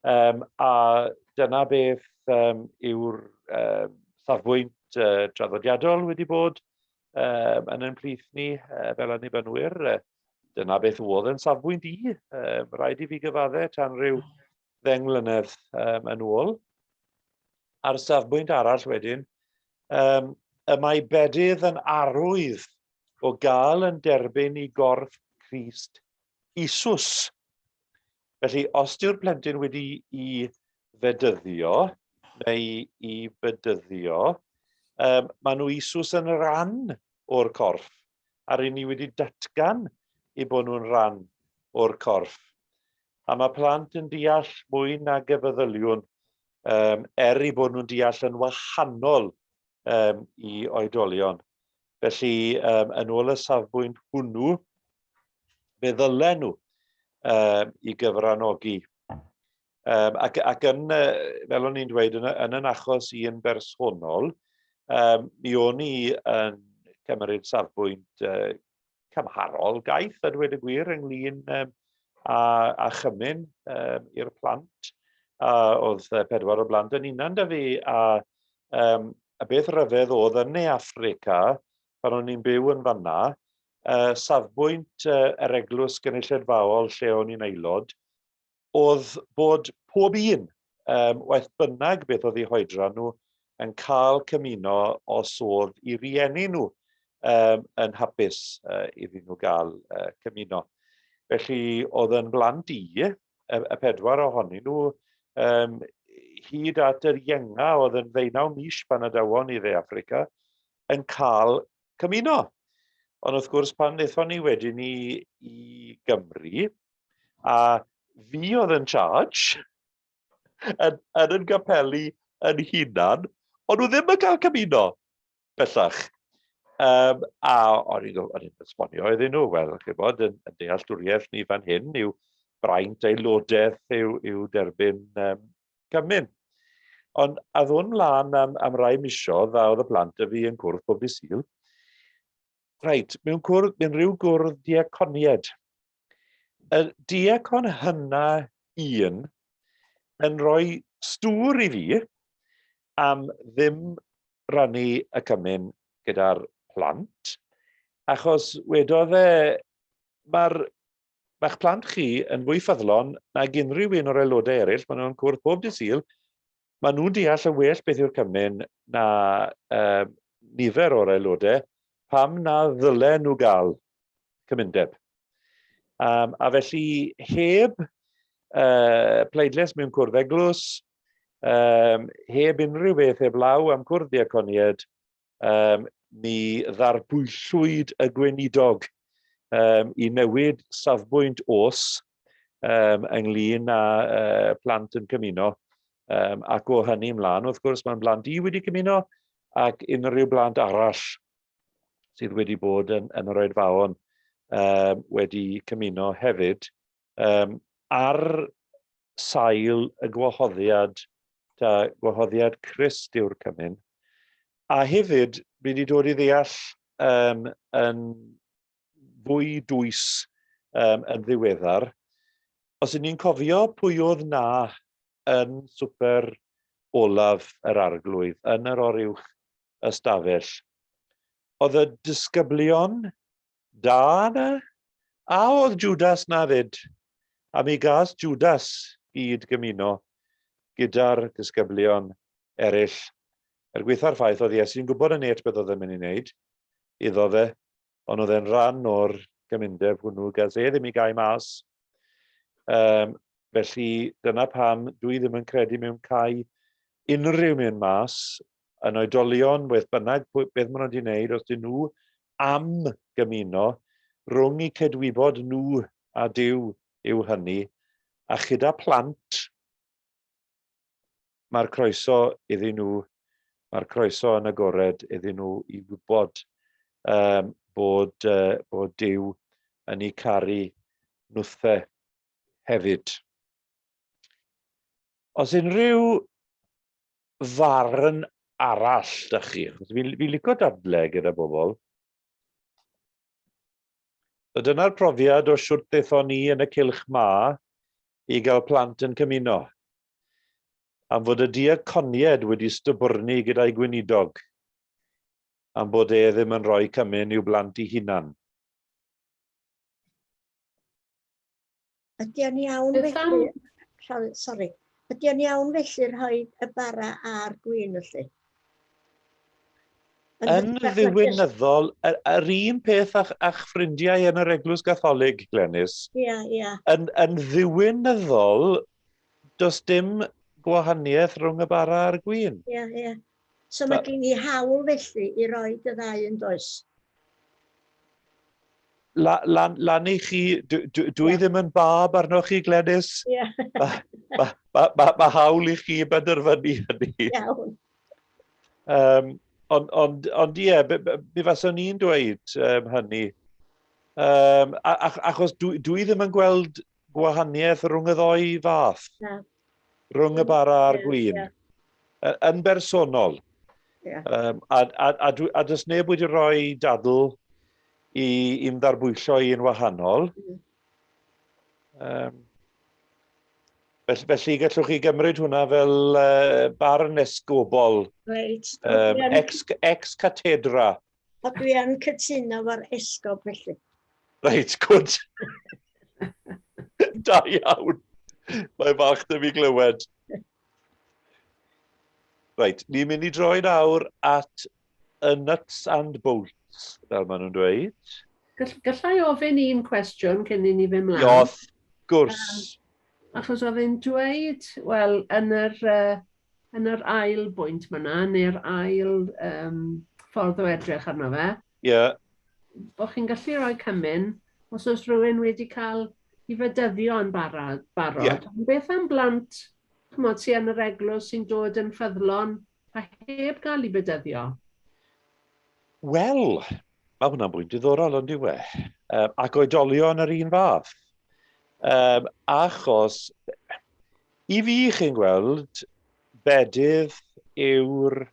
Speaker 1: A dyna beth yw'r safbwynt traddodiadol wedi bod yn ein plith ni fel annibynwyr. Dyna beth oedd yn safbwynt i. Rhaid i fi gyfadde tan rhyw 10 mlynedd yn ôl. A'r safbwynt arall wedyn, y mae bedydd yn arwydd o gael yn derbyn i gorff Crist Isus. Felly, os dyw'r plentyn wedi i fedyddio, neu i bydyddio, maen nhw Isus yn rhan o'r corff, a ry'n ni wedi datgan i bod nhw'n rhan o'r corff. A mae plant yn deall mwy nag y feddyliwn, er i bod nhw'n deall yn wahanol i oedolion. Felly, yn ôl y safbwynt hwnnw, fe ddylen nhw i gyfranogi. Ac yn, fel o'n i'n dweud, yn yn achos i yn bersonol, mi o'n i yn cymryd safbwynt cymharol gaeth, a dweud y gwir, ynglyn â chymun i'r plant. A oedd 4 o blant yn unan da fi, a beth ryfedd oedd yn Ne Affrica, pan o'n i'n byw yn fanna, safbwynt yr eglwys gynulleidfaol lle o'n i'n aelod, oedd bod pob un, waeth bynnag beth oedd eu hoedran nhw, yn cael cymuno os oedd i rieni nhw yn hapus iddyn nhw gael cymuno. Felly oedd yn blant i, y 4 ohonyn nhw, hyd at yr ienga oedd yn 19 mis pan adawon i Dde Affrica, yn cael cymuno. Ond wrth gwrs pan wnaethon ni wedyn i Gymru, a fi oedd yn charge, yn yn gapeli yn hunan, ond nhw ddim yn cael cymuno bellach. A o'n i'n esbonio iddyn nhw, wel, chi'n bod, yn dealltwriaeth ni fan hyn yw braint aelodaeth yw derbyn cymun. Ond a ddod mlaen am, am rai misoedd, a oedd y plant a fi yn cwrdd pob dydd Sul. Reit, mewn cwrdd, mewn rhyw gwrdd diaconied. Y diacon hynna un yn rhoi stŵr i fi am ddim rannu y cymun gyda'r plant, achos wedodd e, mae'r Mae'ch plant chi yn fwy ffyddlon nag unrhyw un o'r aelodau eraill, maen nhw'n cwrdd pob dydd Sul, maen nhw'n deall yn well beth yw'r cymun na um, nifer o'r aelodau, pam na ddylen nhw gael cymundeb. Um, a felly heb uh, pleidlais mewn cwrdd eglwys, um, heb unrhyw beth heb law am cwrdd diaconied, um, mi ddarbwyllwyd y gweinidog um, i newid safbwynt os um, ynglyn â uh, plant yn cymuno. Um, ac o hynny ymlaen, wrth gwrs, mae'n blant i wedi cymuno ac unrhyw blant arall sydd wedi bod yn, yn yr oedfaon um, wedi cymuno hefyd. Um, ar sail y gwahoddiad, ta gwahoddiad Crist yw'r cymun. A hefyd, fi wedi dod i ddeall um, yn fwy dwys um, yn ddiweddar, os ydyn ni'n cofio pwy oedd na yn swper olaf yr arglwydd, yn yr oruwch ystafell, oedd y disgyblion Da na? A oedd Judas na fyd? A mi gas Judas gyd gymuno gyda'r disgyblion eraill. Er gwaetha'r ffaith oedd Iesu'n gwybod yn net beth oedd e'n mynd i wneud iddo fe, ond oedd e'n rhan o'r gymundeb hwnnw, gas e ddim i gau mas. Um, felly dyna pam dwi ddim yn credu mewn cau unrhyw un mas yn oedolion, beth bynnag beth maen nhw wedi wneud, os dyn nhw am gymuno rhwng eu cydwybod nhw a Duw yw hynny, a chyda plant, mae'r croeso iddyn nhw, mae'r croeso yn agored iddyn nhw i wybod um, bod, uh, bod Duw yn eu caru nhwthe hefyd. Os unrhyw farn arall da chi? Achos fi'n fi licio dadle gyda bobl. So dyna'r profiad o siwt ddethon ni yn y cylch ma i gael plant yn cymuno. Am fod y diaconied wedi stybwrnu gyda'i gweinidog. Am bod e ddim yn rhoi cymun i'w blant i hunan.
Speaker 6: Ydy o'n iawn felly... Sorry. Ydy o'n iawn felly rhoi y bara a'r gwin felly?
Speaker 1: Yn ddiwinyddol, yr, yr un peth a'ch, a'ch ffrindiau yn yr Eglwys Gatholig, Glenys.
Speaker 6: Ie, yeah, ie. Yeah.
Speaker 1: Yn, yn ddiwinyddol, does dim gwahaniaeth rhwng y bara a'r gwin.
Speaker 6: Ie, yeah, ie. Yeah. So mae gen i hawl felly i roi y ddau yn does?
Speaker 1: La, lan, lan i chi, dwi, dwi, dwi yeah. ddim yn bab arnoch chi, Glenys.
Speaker 6: Yeah.
Speaker 1: Mae ma, ma, ma, ma hawl i chi benderfynu hynny.
Speaker 6: Iawn.
Speaker 1: Um, ond, ond, ond ie, mi faswn i'n dweud um, hynny. Um, ach, achos dwi, dwi ddim yn gweld gwahaniaeth rhwng y ddoi fath.
Speaker 6: Na.
Speaker 1: Rhwng y bara a'r gwin. Yeah. Yn bersonol.
Speaker 6: Yeah.
Speaker 1: Um, a, a, a, a, a does neb wedi rhoi dadl i, i'm ddarbwyllo i'n wahanol. Mm. Um, felly, felly gallwch chi gymryd hwnna fel uh, barn esgobol.
Speaker 6: Reit.
Speaker 1: Um, ex, ex cathedra.
Speaker 6: A dwi yn cytuno fo'r esgob felly.
Speaker 1: Reit, gwd. Da iawn. Mae'n falch dy fi glywed. Reit, ni'n mynd i droi nawr at y nuts and bolts, fel maen nhw'n dweud.
Speaker 2: Gall, gallai ofyn un cwestiwn cyn i ni fynd mlaen?
Speaker 1: Ie, wrth gwrs.
Speaker 2: Um, achos oedd e'n dweud, wel, yn yr, uh, yn yr ail bwynt myna, neu'r ail um, ffordd o edrych arno fe,
Speaker 1: Ie. Yeah.
Speaker 2: Bod chi'n gallu rhoi cymun os oes rhywun wedi cael i fedyddio yn barod. barod. Yeah. Ond beth am blant chymod, sy yn yr eglwys sy'n dod yn ffyddlon a heb gael i fedyddio?
Speaker 1: Wel, mae hwnna'n bwynt diddorol ond yw e. Um, ac oedolion yr un fath. Um, achos, i fi chi'n gweld, Bedydd yw'r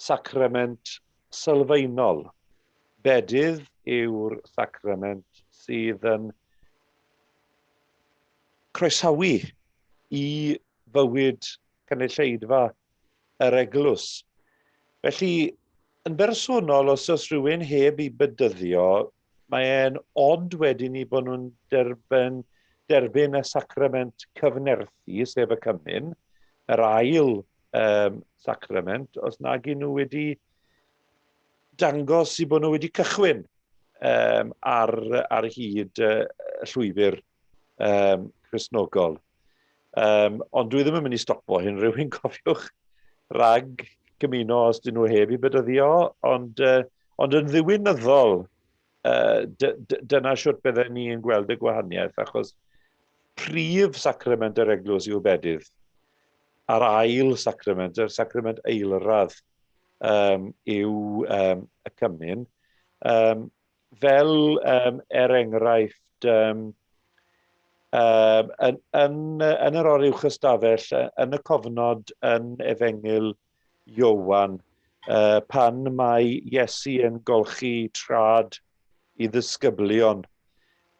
Speaker 1: sacrament sylfaenol. Bedydd yw'r sacrament sydd yn croesawu i fywyd cynulleidfa yr eglwys. Felly, yn bersonol, os oes rhywun heb i bydyddio, mae e'n od wedyn i bod nhw'n derbyn, derbyn y sacrament cyfnerthu, sef y cymun, yr ail um, sacrament, os nag i nhw wedi dangos i bod nhw wedi cychwyn um, ar, ar hyd uh, y llwybr um, Cristnogol. Um, ond dwi ddim yn mynd i stopo hyn rhywun, cofiwch, rhag cymuno os dyn nhw heb i bydyddio, ond, uh, ond yn ddiwynyddol, uh, dyna siwt bydden ni yn gweld y gwahaniaeth, achos prif sacrament yr eglwys yw bedydd, a'r ail sacrament, yr sacrament eilradd, um, yw um, y cymun. Um, fel, um, er enghraifft, um, um, yn, yn, yn yr oruwch ystafell, yn y cofnod yn Efengyl Iowan, uh, pan mae Iesu yn golchi trad i ddisgyblion,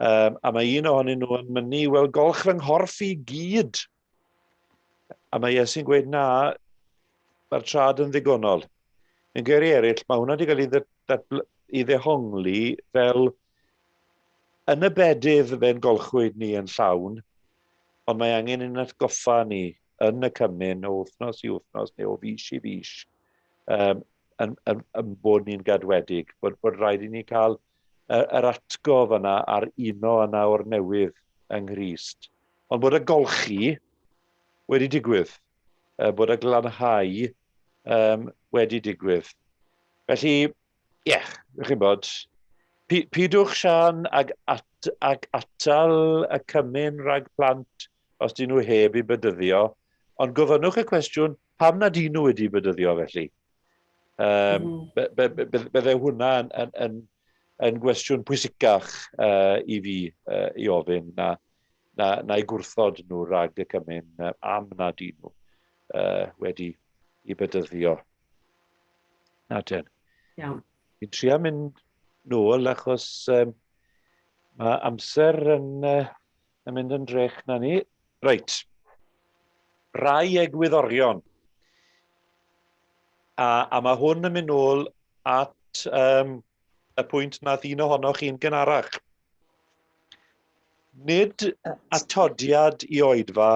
Speaker 1: um, a mae un ohonyn nhw yn mynnu, wel, golch fy nghorff i gyd. A mae Iesu'n gweud, na, mae'r trad yn ddigonol. Yn geiriau eraill, mae hwnna wedi cael ei, ei ddehongli fel yn y bedydd fe'n golchwyd ni yn llawn, ond mae angen ein atgoffa ni yn y cymun o wythnos i wythnos neu o fis i fis um, yn, yn, yn bod ni'n gadwedig, bod, bod rhaid i ni cael yr atgof yna a'r uno yna o'r newydd yng Nghrist. Ond bod y golchi wedi digwydd, bod y glanhau um, wedi digwydd. Felly, ie, yeah, chi'n bod, pidwch Sian ag, at, ag atal y cymun rhag plant os dyn nhw heb i bydyddio, ond gofynnwch y cwestiwn, pam nad dyn nhw wedi bydyddio felly? Um, mm. Bydde hwnna yn, yn, yn, yn gwestiwn pwysicach uh, i fi uh, i ofyn na, na, na i gwrthod nhw rhag y cymun uh, am nad dyn nhw uh, wedi i bydyddio. Na ten.
Speaker 2: Iawn.
Speaker 1: Fi'n trio mynd nôl achos um, mae amser yn, uh, yn mynd yn drech na ni. Reit. Rai egwyddorion. A, a mae hwn yn mynd nôl at um, y pwynt nath un ohonoch chi'n gynharach. Nid atodiad i oedfa,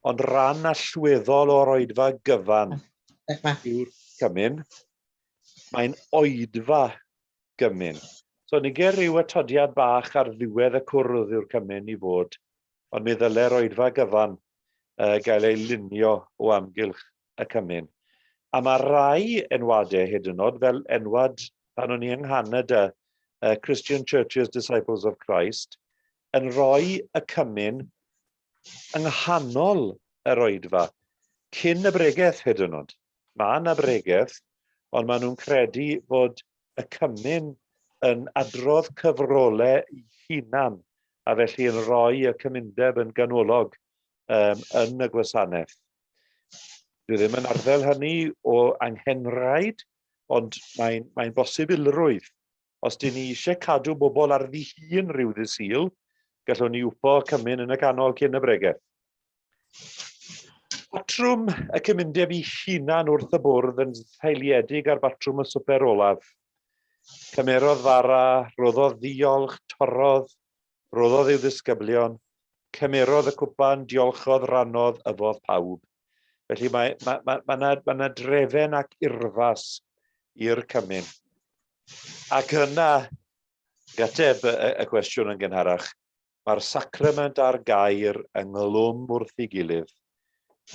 Speaker 1: ond rhan allweddol o'r oedfa gyfan yw'r cymun. Mae'n oedfa gymun. So nige rhyw atodiad bach ar ddiwedd y cwrdd yw'r cymun i fod, ond mi ddyle'r oedfa gyfan uh, gael ei lunio o amgylch y cymun. A mae rai enwadau hyd yn oed, fel enwad pan o'n i yng Nghanada, uh, Christian Churches Disciples of Christ, yn rhoi y cymun yng nghanol yr oedfa, cyn y bregeth hyd yn oed. Mae yna bregeth, ond maen nhw'n credu fod y cymun yn adrodd cyfrolau hunan a felly yn rhoi y cymundeb yn ganolog um, yn y gwasanaeth. Dwi ddim yn arddel hynny o anghenraid, ond mae'n mae bosibilrwydd. Os dyn ni eisiau cadw bobl ar ddihun rhyw ddydd Sul, gallwn ni wpo cymun yn y canol cyn y bregeth. Patrwm y cymundeb i hunan wrth y bwrdd yn seiliedig ar batrwm y swper olaf. Cymerodd fara, rhoddodd ddiolch, torrodd, rhoddodd i'w ddisgyblion, cymerodd y cwpan, diolchodd, rannodd, yfodd pawb. Felly mae, mae, mae, mae, yna, mae yna drefen ac urddas i'r cymun. Ac yna, gateb y, y cwestiwn yn gynharach, Mae'r sacrament a'r gair ynghlwm wrth ei gilydd.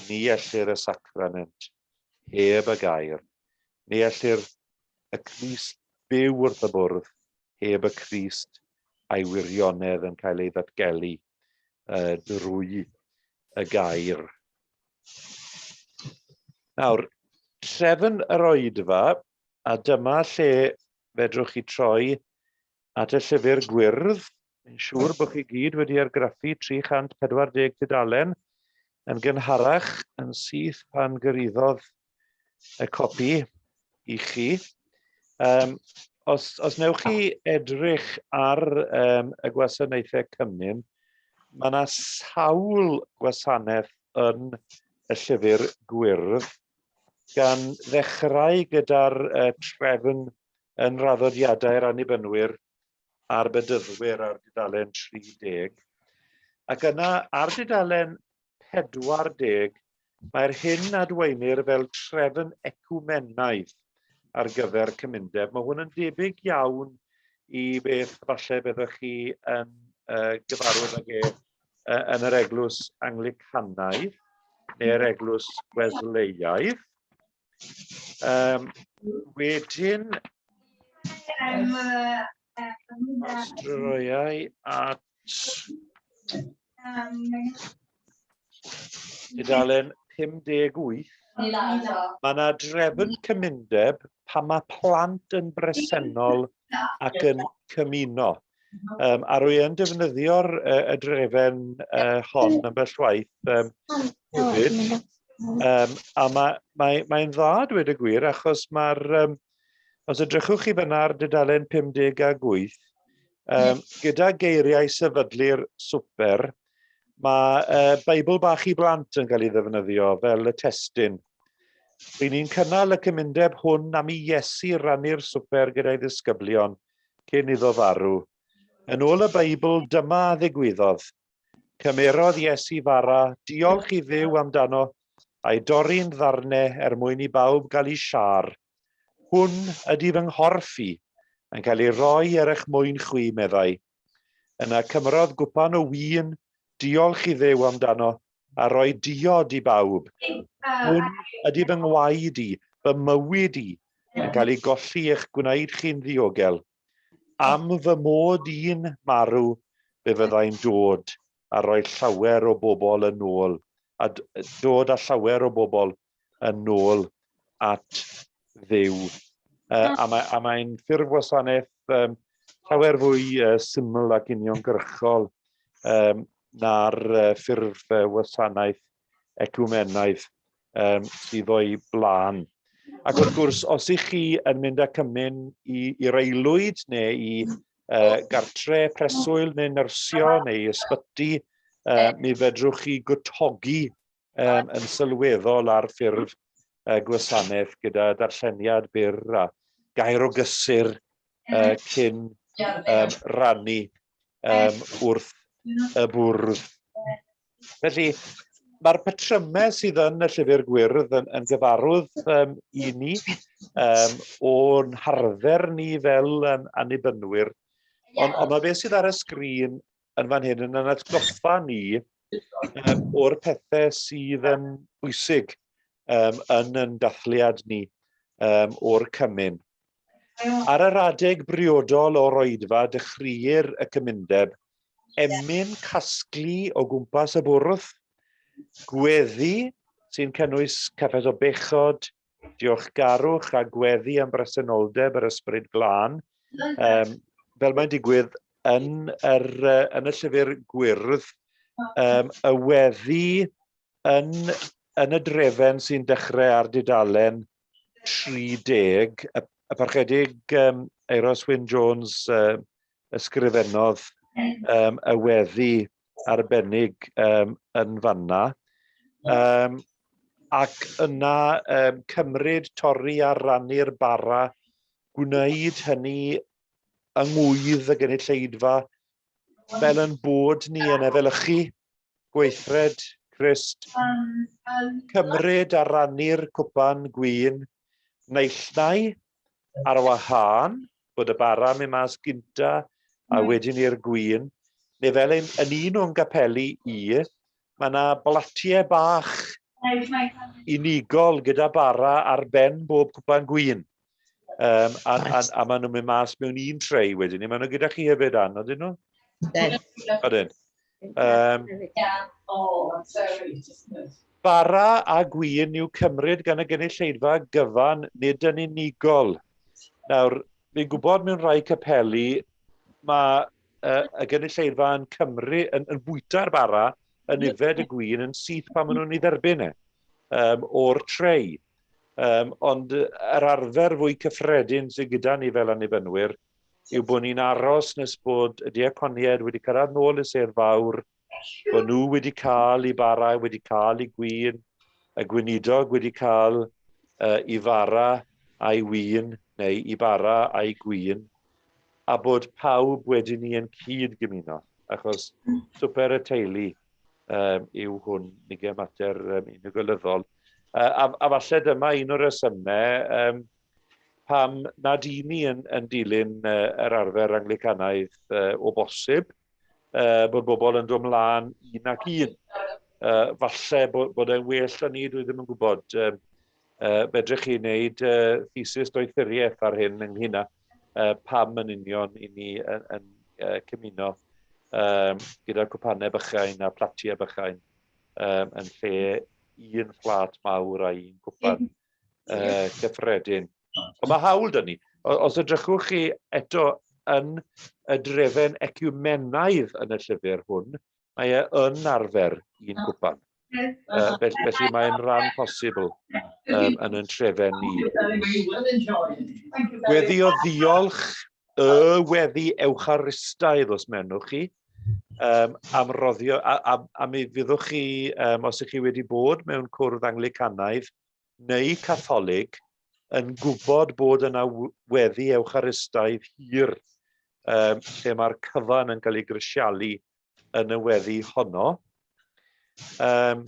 Speaker 1: Ni ellir y sacrament heb y gair. Ni ellir y Crist byw wrth y bwrdd heb y Crist a'i wirionedd yn cael ei ddatgelu uh, drwy y gair. Nawr, trefn yr oedfa, a dyma lle fedrwch chi troi at y llyfr gwyrdd. Mae'n siŵr bod chi gyd wedi argraffu 340 tudalen. yn gynharach yn syth pan gyrhaeddodd y copi i chi. Um, os, os newch chi edrych ar um, y gwasanaethau cymun, mae yna sawl gwasanaeth yn y llyfr gwyrdd, gan ddechrau gyda'r uh, trefn yn raddodiadau'r Annibynwyr a'r Bedyddwyr ar dudalen 30. Ac yna ar dudalen 40, mae'r hyn adwaenir fel trefn ecwmenaidd ar gyfer cymundeb. Mae hwn yn debyg iawn i beth falle byddwch chi yn uh, gyfarwydd ag e uh, yn yr eglwys Anglicanaidd neu'r eglwys Wesleiaidd. Um, wedyn, os droiau at tudalen 58, mae yna drefn cymundeb pan mae plant yn bresennol ac yn cymuno. Um, a rwy yn defnyddio'r uh, y drefen uh, hon yn bell waith um, hefyd. Um, a mae'n mae, mae dda, dweud y gwir, achos mae'r... Um, os edrychwch chi fyna ar dudalen 58, um, gyda geiriau sefydlu'r swper, mae uh, Beibl bach i blant yn cael ei ddefnyddio fel y testun. Ry'n ni'n cynnal y cymundeb hwn am i Iesu rannu'r swper gyda'i ddisgyblion cyn iddo farw. Yn ôl y Beibl, dyma a ddigwyddodd. Cymerodd Iesu fara, diolch i Dduw amdano, a'i dorri'n ddarnau er mwyn i bawb gael ei siâr. Hwn ydy fy nghorff i, yn cael ei roi er eich mwyn chwi, meddai. Yna cymrodd gwpan o win, diolch i Dduw amdano, a rhoi diod i bawb. Hwn ydy fy ngwaed i, fy mywyd i, yn cael ei golli eich gwneud chi'n ddiogel. Am fy mod i'n marw, fe fyddai'n dod a rhoi llawer o bobl yn ôl, a dod â llawer o bobl yn ôl at Dduw. Uh, a mae'n mae ffurf wasanaeth um, llawer fwy uh, syml ac uniongyrchol um, na'r uh, ffurf uh, wasanaeth ecwmenaidd um, sydd o'i blaen. Ac wrth gwrs, os ych chi yn mynd â cymun i'r aelwyd neu i uh, gartre preswyl neu nyrsio neu ysbyty, uh, mi fedrwch chi gwtogi um, yn sylweddol ar ffurf uh, gwasanaeth gyda darlleniad byr a gair o gysur uh, cyn um, rannu um, wrth y bwrdd. Felly, mae'r patrymau sydd yn y llyfr gwyrdd yn, yn gyfarwydd um, i ni, um, o'n harfer ni fel um, annibynwyr, ond, ond mae beth sydd ar y sgrin yn fan hyn yn atgoffa ni um, o'r pethau sydd yn bwysig um, yn yn dathliad ni um, o'r cymun. Ar yr adeg briodol o'r oedfa dechreuir y cymundeb, emyn casglu o gwmpas y bwrdd, gweddi sy'n cynnwys cyffes o bechod, diolchgarwch a gweddi am bresenoldeb yr Ysbryd Glân, um, fel mae'n digwydd yn, yr, yn y llyfr gwyrdd, um, y weddi yn, yn y drefen sy'n dechrau ar dudalen 30, y, y parchedig um, Euros Wyn Jones uh, ysgrifennodd um, y weddi arbennig um, yn fanna. Um, ac yna um, cymryd, torri a rannu'r bara, gwneud hynny yng ngwydd y gynulleidfa, fel yn bod ni yn efelychu gweithred Crist, cymryd a rannu'r cwpan gwin, naill ar wahân, bod y bara mynd mas gynta a wedyn i'r gwin, neu fel ein, yn un o'n gapeli i, mae yna blatiau bach unigol gyda bara ar ben bob cwpan gwin. Um, a, a, a maen nhw'n mynd mas mewn un trei wedyn. Maen nhw gyda chi hefyd, Ann, ydyn nhw?
Speaker 4: Ydyn.
Speaker 1: Ydyn. Um, bara a gwin i'w cymryd gan y gynulleidfa gyfan, nid yn unigol. Nawr, fi'n gwybod mewn rhai capeli, mae uh, y gynulleidfa yn Cymru yn, yn bwyta'r bara yn yfed y gwin yn syth pan maen nhw'n ei dderbyn e, um, o'r trei. Um, ond yr arfer fwy cyffredin sydd gyda ni fel annibynwyr yw bod ni'n aros nes bod y diaconiaid wedi cyrraedd nôl y sedd fawr, bod nhw wedi cael eu bara, wedi cael eu gwin, y gweinidog wedi cael uh, i fara a'i win, neu i bara a'i gwin, a bod pawb wedyn ni yn cyd gymuno, achos swper y teulu um, yw hwn, nid e mater um, unigolyddol. Uh, a, a falle dyma un o'r resymau um, pam nad i ni yn, yn dilyn uh, yr arfer Anglicanaidd uh, o bosib, uh, bod bobl yn dod mlaen un ac un. Uh, falle bod, bod e'n well na ni, dwi ddim yn gwybod. Um, uh, fedrech chi wneud uh, thesis doethuriaeth ar hyn ynglyn â uh, pam yn union i ni yn, yn uh, cymuno um, gyda cwpanau bychain a platiau bychain um, yn lle un fflat mawr a un cwpan uh, cyffredin. Ond mae hawl dyn ni. Os edrychwch chi eto yn y drefen eciwmenaidd yn y llyfr hwn, mae e yn arfer un cwpan. Uh, felly, felly mae'n rhan posibl um, yn yn trefen ni. Weddi o ddiolch, y weddi ewcharistaidd os menwch chi, um, am roddio, a, a, a mi fyddwch chi, um, os ydych chi wedi bod mewn cwrdd Anglicanaidd, neu Catholig yn gwybod bod yna weddi ewcharistaidd hir um, lle mae'r cyfan yn cael ei grisialu yn y weddi honno. Um,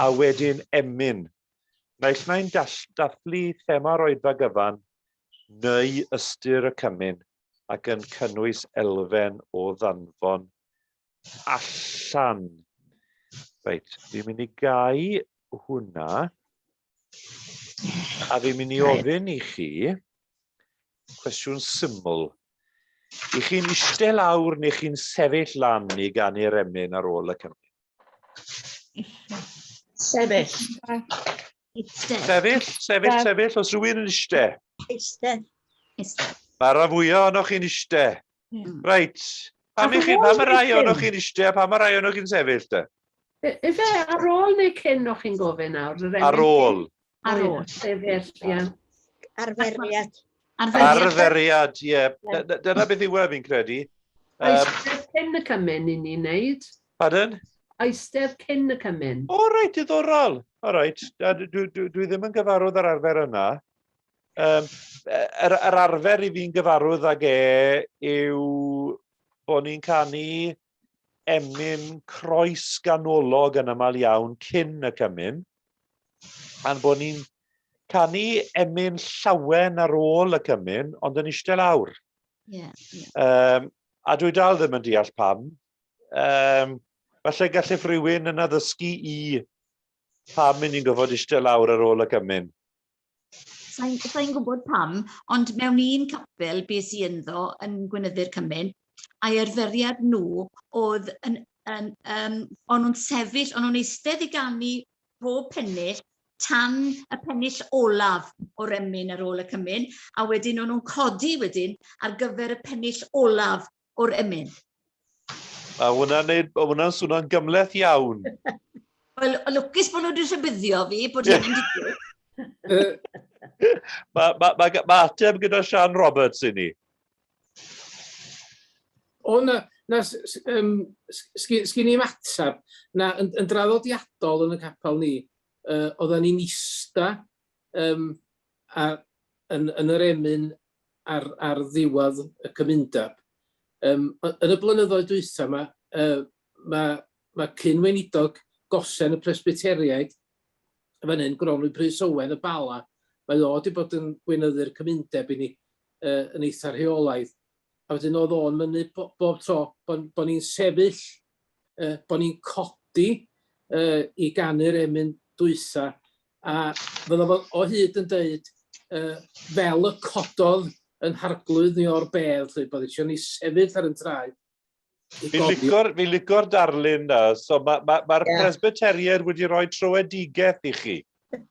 Speaker 1: a wedyn emyn. Naill nai'n dathlu thema'r oedfa gyfan neu ystyr y cymun ac yn cynnwys elfen o ddanfon allan. Reit, fi'n mynd i gau hwnna. A fi'n mynd i ofyn i chi cwestiwn syml. I chi'n eistedd lawr neu chi'n sefyll lan i ganu'r emyn ar ôl y cymru?
Speaker 6: Sefyll.
Speaker 1: Sefyll, sefyll, sefyll. Os rhywun yn eistedd?
Speaker 6: Eistedd.
Speaker 1: Mae'r rhan fwyaf ohonoch chi'n eistedd. Reit. Pam i chi, pam y rai ohonoch chi'n eistedd a pam y rai ohonoch chi'n sefyll te?
Speaker 2: Ife ar ôl neu cyn o'ch chi'n gofyn nawr?
Speaker 1: Ar ôl.
Speaker 2: Ar ôl, sefyll, ie.
Speaker 6: Arferiad.
Speaker 1: Arferiad, ie. Dyna beth yw e, fi'n credu.
Speaker 2: Eistedd cyn y cymun i ni'n neud.
Speaker 1: Pardon?
Speaker 2: Eistedd cyn y cymun.
Speaker 1: O, reit, diddorol. O, reit. Dwi, dwi, dwi ddim yn gyfarwydd ar arfer yna. Um, yr, yr arfer i fi'n gyfarwydd ag e yw bod ni'n canu emyn croes ganolog yn aml iawn cyn y cymun, a'n bod ni'n canu emyn llawen ar ôl y cymun, ond yn eistedd lawr.
Speaker 10: Yeah, yeah.
Speaker 1: Um, a dwi dal ddim yn deall pam. Um, falle gallith rhywun yn addysgu i pam i ni'n gofod eistedd lawr ar ôl y cymun.
Speaker 10: Sa'n sa gwybod pam, ond mewn un capel bes i ynddo yn gweinyddu'r cymun, a'i arferiad nhw oedd yn, yn, um, o'n nhw'n sefyll, o'n nhw'n eistedd i ganu pob pennill tan y pennill olaf o'r emyn ar ôl y cymun, a wedyn o'n nhw'n codi wedyn ar gyfer y pennill olaf o'r emyn.
Speaker 1: Mae hwnna'n neud, mae hwnna'n swnio'n gymhleth iawn.
Speaker 10: Wel, lwcus bod nhw wedi rhybuddio fi bod hyn yn digwydd.
Speaker 1: Mae ma, ma, ma ateb gyda Sian Roberts i ni.
Speaker 7: O, na, na, um, sgyn i'n ateb. Na, yn, yn draddodiadol yn y capel ni, uh, oedden ni'n ista um, a, yn, yn yr emyn ar, ar ddiwedd y cymundeb. Um, yn y blynyddoedd dwytha yma, uh, mae, mae cyn-weinidog gosen y Presbyteriaid fan hyn, Gronwy Prys Owen y Bala, mae o wedi bod yn gweinyddu'r cymundeb i ni uh, yn eitha rheolaidd. A wedyn oedd o'n mynnu bob, bob tro bod, bo ni'n sefyll, uh, bod ni'n codi uh, i ganu'r emyn dwytha, a fydda fo o hyd yn deud, uh, fel y cododd yn harglwydd ni o'r bedd, lle bod eisiau ni sefyll ar yn traed.
Speaker 1: Fi'n licio'r fi licio'r darlun na, so mae'r ma, ma, ma yeah. Presbyteriaid wedi rhoi trowedigaeth i chi.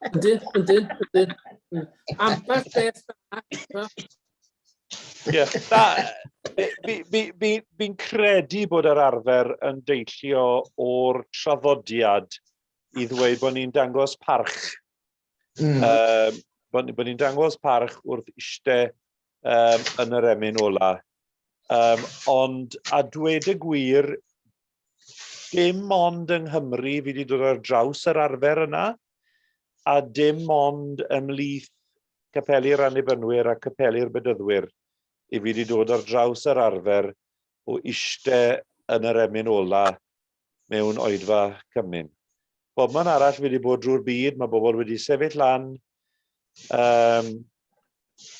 Speaker 7: Yndyn, yndyn, yndyn. Ambell beth da.
Speaker 1: Ie. Na, fi'n fi, fi, fi credu bod yr arfer yn deillio o'r traddodiad i ddweud bod ni'n dangos parch. Bod ni'n dangos parch wrth eistedd yn yr emyn ola. Ond, a dweud y gwir, dim ond yng Nghymru fi wedi dod ar draws yr arfer yna, a dim ond ymhlith capeli'r Annibynwyr a capeli'r Bedyddwyr i fi wedi dod ar draws yr arfer o iste yn yr emyn ola mewn oedfa cymun. Bobman arall fi wedi bod drwy'r byd, mae bobl wedi sefyll lan,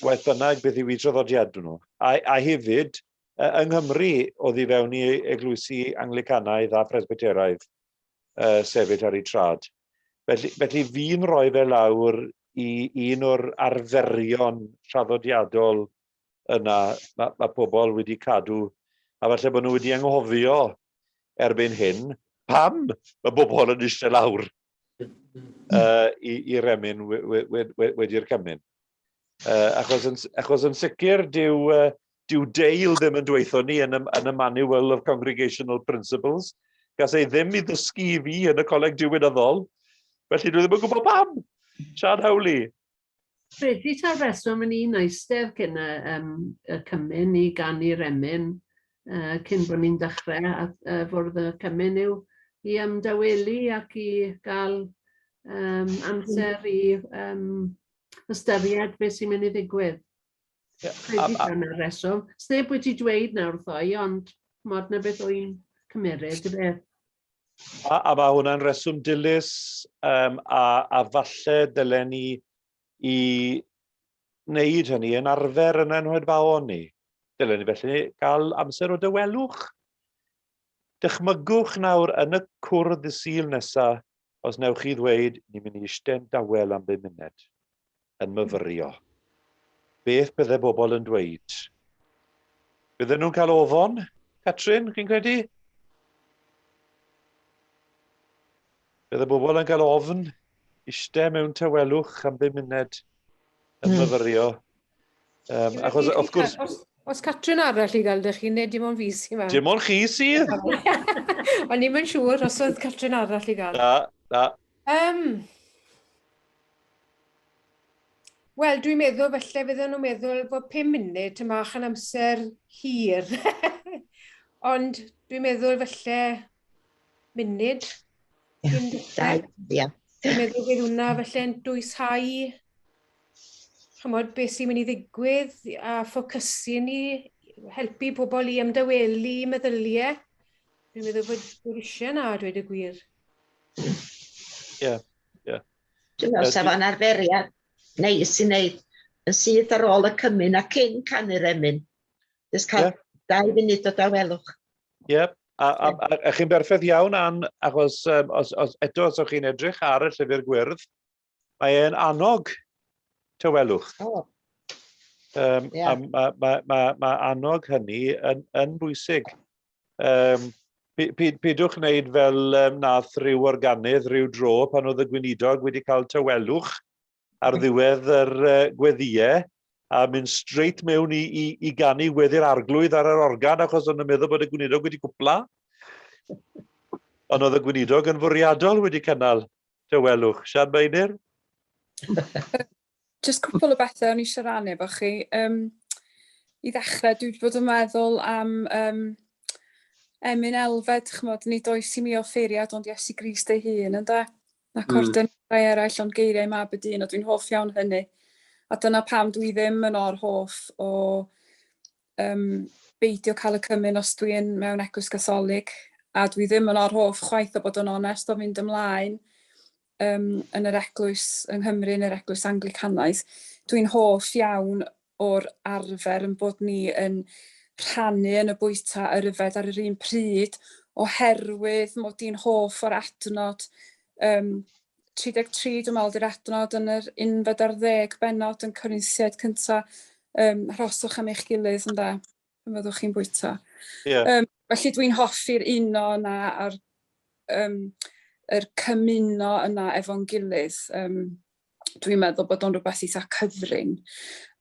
Speaker 1: waeth bynnag beth yw eu traddodiad nhw. A hefyd, yng Nghymru, oedd i fewn i eglwysi Anglicanaidd a Presbyteraidd sefyll ar eu trad. Felly fi'n rhoi fe lawr i un o'r arferion traddodiadol yna mae pobl wedi cadw, a falle bod nhw wedi anghofio erbyn hyn, pam mae bobl yn eistedd lawr i'r emyn wedi'r cymun. Achos yn sicr, dyw Dale ddim yn dweutho ni yn y Manual of Congregational Principles. Gas ei ddim i ddysgu i fi yn y coleg diwinyddol. Felly dwi ddim yn gwybod pam. Sian Howley.
Speaker 2: Credu ta'r reswm yn un eistedd cyn y cymun i ganu'r emyn cyn bod ni'n dechrau a fwrdd y cymun yw i ymdawelu ac i gael amser i ystyried beth sy'n mynd i ddigwydd. Credu ta'r reswm. Sneb wedi dweud na wrtho i, ond mod na beth o'n cymeryd, y beth.
Speaker 1: A mae hwnna'n reswm dilys, a falle dylen ni i wneud hynny yn arfer yn ein hoedfaon ni. Dylen ni felly gael amser o dawelwch. Dychmygwch nawr yn y cwrdd y Sul nesa, os newch chi ddweud, ni'n mynd i eistedd dawel am bum munud, yn myfyrio. Beth bydde bobl yn dweud? Bydden nhw'n cael ofon, Catrin, chi'n credu? Bydde bobl yn cael ofn, eistedd mewn tawelwch am bum munud yn myfyrio. Achos, wrth gwrs...
Speaker 11: Os Catrin arall i gael dych chi, neu dim ond fi sy'n ma?
Speaker 1: Dim ond chi sydd!
Speaker 11: O'n i'm yn siŵr os oedd Catrin arall i gael.
Speaker 1: Na, na.
Speaker 11: Wel, dwi'n meddwl felly fydden nhw'n meddwl bod 5 munud tym bach yn amser hir. Ond dwi'n meddwl felly munud.
Speaker 4: Dau, ie.
Speaker 11: Dwi'n meddwl bydd hwnna felly'n dwyshau chymod, beth sy'n mynd i ddigwydd a ffocysu ni, helpu pobl i ymdawelu meddyliau. Dwi'n meddwl bod eisiau na, dweud y gwir.
Speaker 1: Ie, ie.
Speaker 4: Dwi'n meddwl sa fo'n arferiad neis i wneud yn syth ar ôl y cymun a cyn canu'r emyn. Jyst cael 2 munud o dawelwch.
Speaker 1: Ie, a chi'n berffaith iawn, Ann, achos eto os o'ch chi'n edrych ar y llyfr gwyrdd, mae e'n annog tawelwch. A ma annog hynny yn bwysig. Pidwch wneud fel nath rhyw organydd rhyw dro pan oedd y gweinidog wedi cael tawelwch ar ddiwedd yr gweddïau a mynd straight mewn i ganu weddi'r arglwydd ar yr organ achos o'n nhw'n meddwl bod y gweinidog wedi gwpla. Ond oedd y gweinidog yn fwriadol wedi cynnal tawelwch. Sian Meinir?
Speaker 9: Just cwpl o bethau o'n i eisiau rannu efo chi. I ddechrau, dwi wedi bod yn meddwl am emyn Elfed, ch'mod, nid oes i mi offeiriad ond Iesu Grist ei hun, ynde? Nac ordyn rai eraill ond geiriau mab y dyn, a dwi'n hoff iawn hynny. A dyna pam dwi ddim yn or hoff o beidio cael y cymun os dwi'n mewn eglwys Gatholig, a dwi ddim yn or hoff chwaith o bod yn onest o fynd ymlaen yn yr eglwys yng Nghymru, yn yr eglwys Anglicanaidd. Dwi'n hoff iawn o'r arfer yn bod ni yn rhannu yn y bwyta yr yfed ar yr un pryd, oherwydd mod i'n hoff o'r adnod 33, dwi'n meddwl, di'r adnod yn yr 11 bennod yn Corinthiaid cynta, rhoswch am eich gilydd, ynde, pan fyddwch chi'n bwyta. Felly dwi'n hoffi'r uno yna a'r yr cymuno yna efo'n gilydd. Dwi'n meddwl bod o'n rhywbeth eitha cyfrin.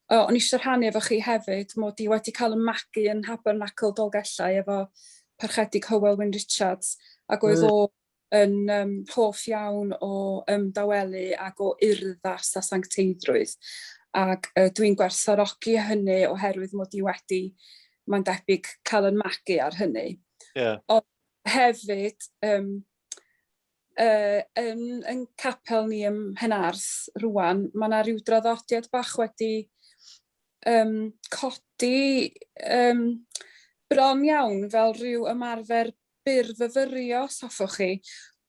Speaker 9: O, o'n i eisiau rhannu efo chi hefyd, mod i wedi cael y magu yn Nhabernacl Dolgellau efo Parchedig Hywel Wyn Richards, ac oedd o yn um, hoff iawn o ymdawelu ac o urddas a sancteiddrwydd. Ac dwi'n gwerthfawrogi hynny oherwydd mod i wedi, mae'n debyg, cael yn magu ar hynny. Ond hefyd, um, yn, yn capel ni ym Mhenarth rwan, mae yna rhyw draddodiad bach wedi um, codi um, bron iawn fel rhyw ymarfer byrfyfyrio, os hoffwch chi,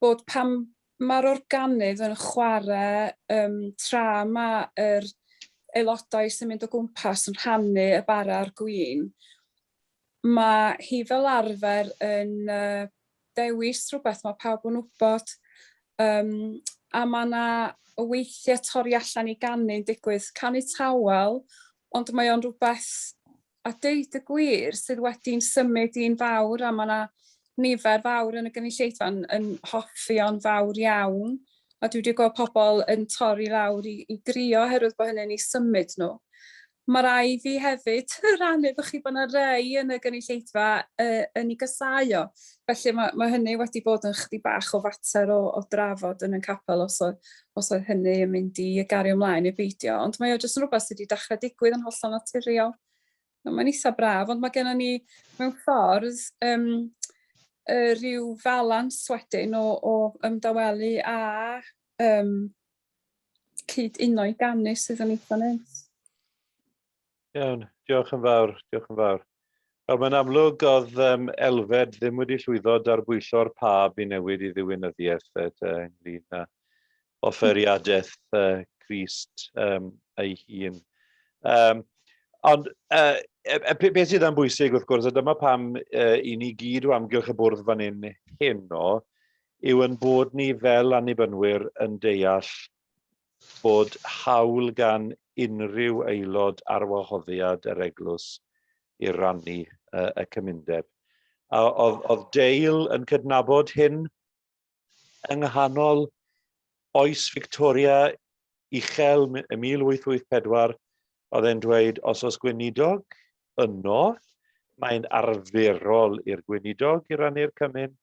Speaker 9: bod pan mae'r organydd yn chwarae um, tra mae'r aelodau sy'n mynd o gwmpas yn rhannu y bara a'r gwin, mae hi fel arfer yn uh, dewis rhywbeth mae pawb yn wybod. Um, a mae yna weithiau torri allan i ganu'n digwydd, canu tawel, ond mae o'n rhywbeth, a deud y gwir, sydd wedi'n symud i'n fawr, a mae yna nifer fawr yn y gynulleidfa yn, yn hoffi o'n fawr iawn. A dwi wedi gweld pobl yn torri lawr i, i grio oherwydd bod hynny'n ei symud nhw. Mae rai fi hefyd rannu efo chi bod yna rei yn y gynulleidfa uh, yn ei gysau o. Felly mae, mae hynny wedi bod yn chydig bach o fater o, o drafod yn y capel os oedd, os oedd hynny yn mynd i gario ymlaen neu beidio. Ond mae o jyst yn rhywbeth sydd wedi dechrau digwydd yn hollol naturiol. Mae'n eitha braf, ond mae gennym ni mewn ffordd um, rhyw falans wedyn o, o ymdawelu a um, cyd uno i ganu sydd yn eitha neis.
Speaker 1: Iawn, diolch yn fawr, diolch yn fawr. Wel, mae'n amlwg oedd um, Elfed ddim wedi llwyddo darbwyllo'r pab i newid i ddiwinyddiaeth et, ynglyn â offeriadaeth Crist um, ei hun. Um, ond uh, beth sydd yn bwysig wrth gwrs, a dyma pam uh, i ni gyd o amgylch y bwrdd fan hyn heno, yw yn bod ni fel Annibynwyr yn deall bod hawl gan unrhyw aelod ar wahoddiad yr eglwys i rannu uh, y cymundeb. A oedd, oedd Dale yn cydnabod hyn yng nghanol oes Victoria uchel y 1884, oedd e'n dweud, os oes gweinidog yno, mae'n arferol i'r gweinidog i rannu'r cymun,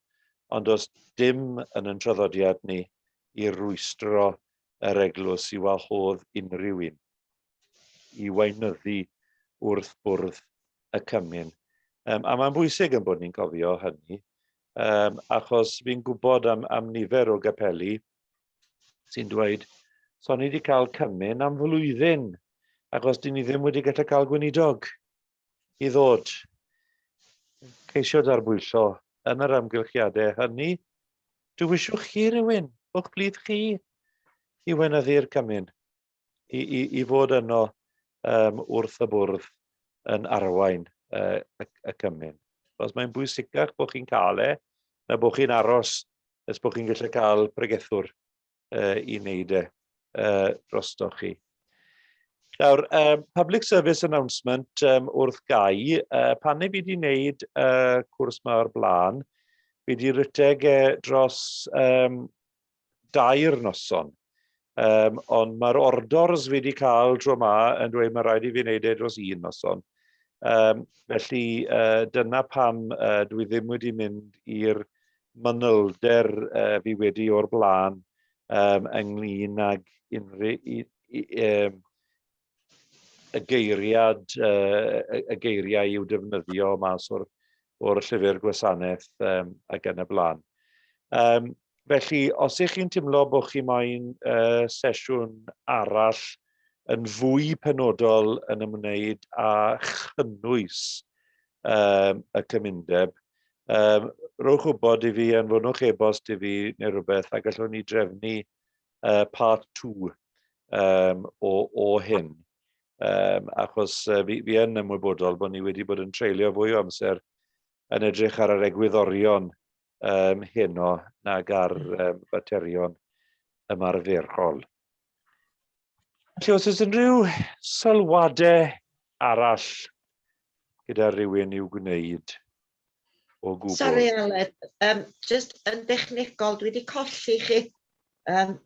Speaker 1: ond os dim yn yn traddodiad ni i rwystro yr eglwys i wahodd unrhyw un i weinyddu wrth bwrdd y cymun. Um, a mae'n bwysig yn bod ni'n cofio hynny, um, achos fi'n gwybod am, am nifer o gapeli sy'n dweud, so ni wedi cael cymun am flwyddyn, achos dyn ni ddim wedi gallu cael gweinidog i ddod. Ceisio darbwyllo yn yr amgylchiadau hynny. Dywisiwch chi rhywun, o'ch plith chi, i weinyddu'r cymun, i, i, i fod yno um, wrth y bwrdd yn arwain uh, y, y cymun. Os mae'n bwysicach bod chi'n cael e, na bod chi'n aros nes bod chi'n gallu cael pregethwr uh, i wneud e uh, drostoch chi. Nawr, um, public service announcement um, wrth gau, uh, pan ei fi wedi wneud y uh, cwrs ma o'r blaen, fi wedi rhedeg e dros um, dair noson. Um, ond mae'r ordors fi wedi cael tro ma yn dweud mae rhaid i fi wneud e dros un noson. Um, felly uh, dyna pam uh, dwi ddim wedi mynd i'r manylder uh, fi wedi o'r blaen um, ynglyn ag unrhyw i, i, um, y geiriad, uh, y geiriau i'w defnyddio mas o'r, or llyfr gwasanaeth um, ac yn y blaen. Um, felly, os ych chi'n teimlo bod chi moyn uh, sesiwn arall yn fwy penodol yn ymwneud â chynnwys um, y cymundeb, um, rowch wybod i fi, anfonwch e-bost i fi neu rhywbeth, a gallwn ni drefnu uh, part 2 um, o, o hyn. Um, achos uh, fi, fi yn ymwybodol bod ni wedi bod yn treulio fwy o amser yn edrych ar yr egwyddorion um, heno nag ar um, faterion ymarferol. Felly, os oes unrhyw sylwadau arall gyda rhywun i'w gwneud o gwbl?
Speaker 4: Sorry Aled, um, just yn dechnegol, dwi wedi colli chi um,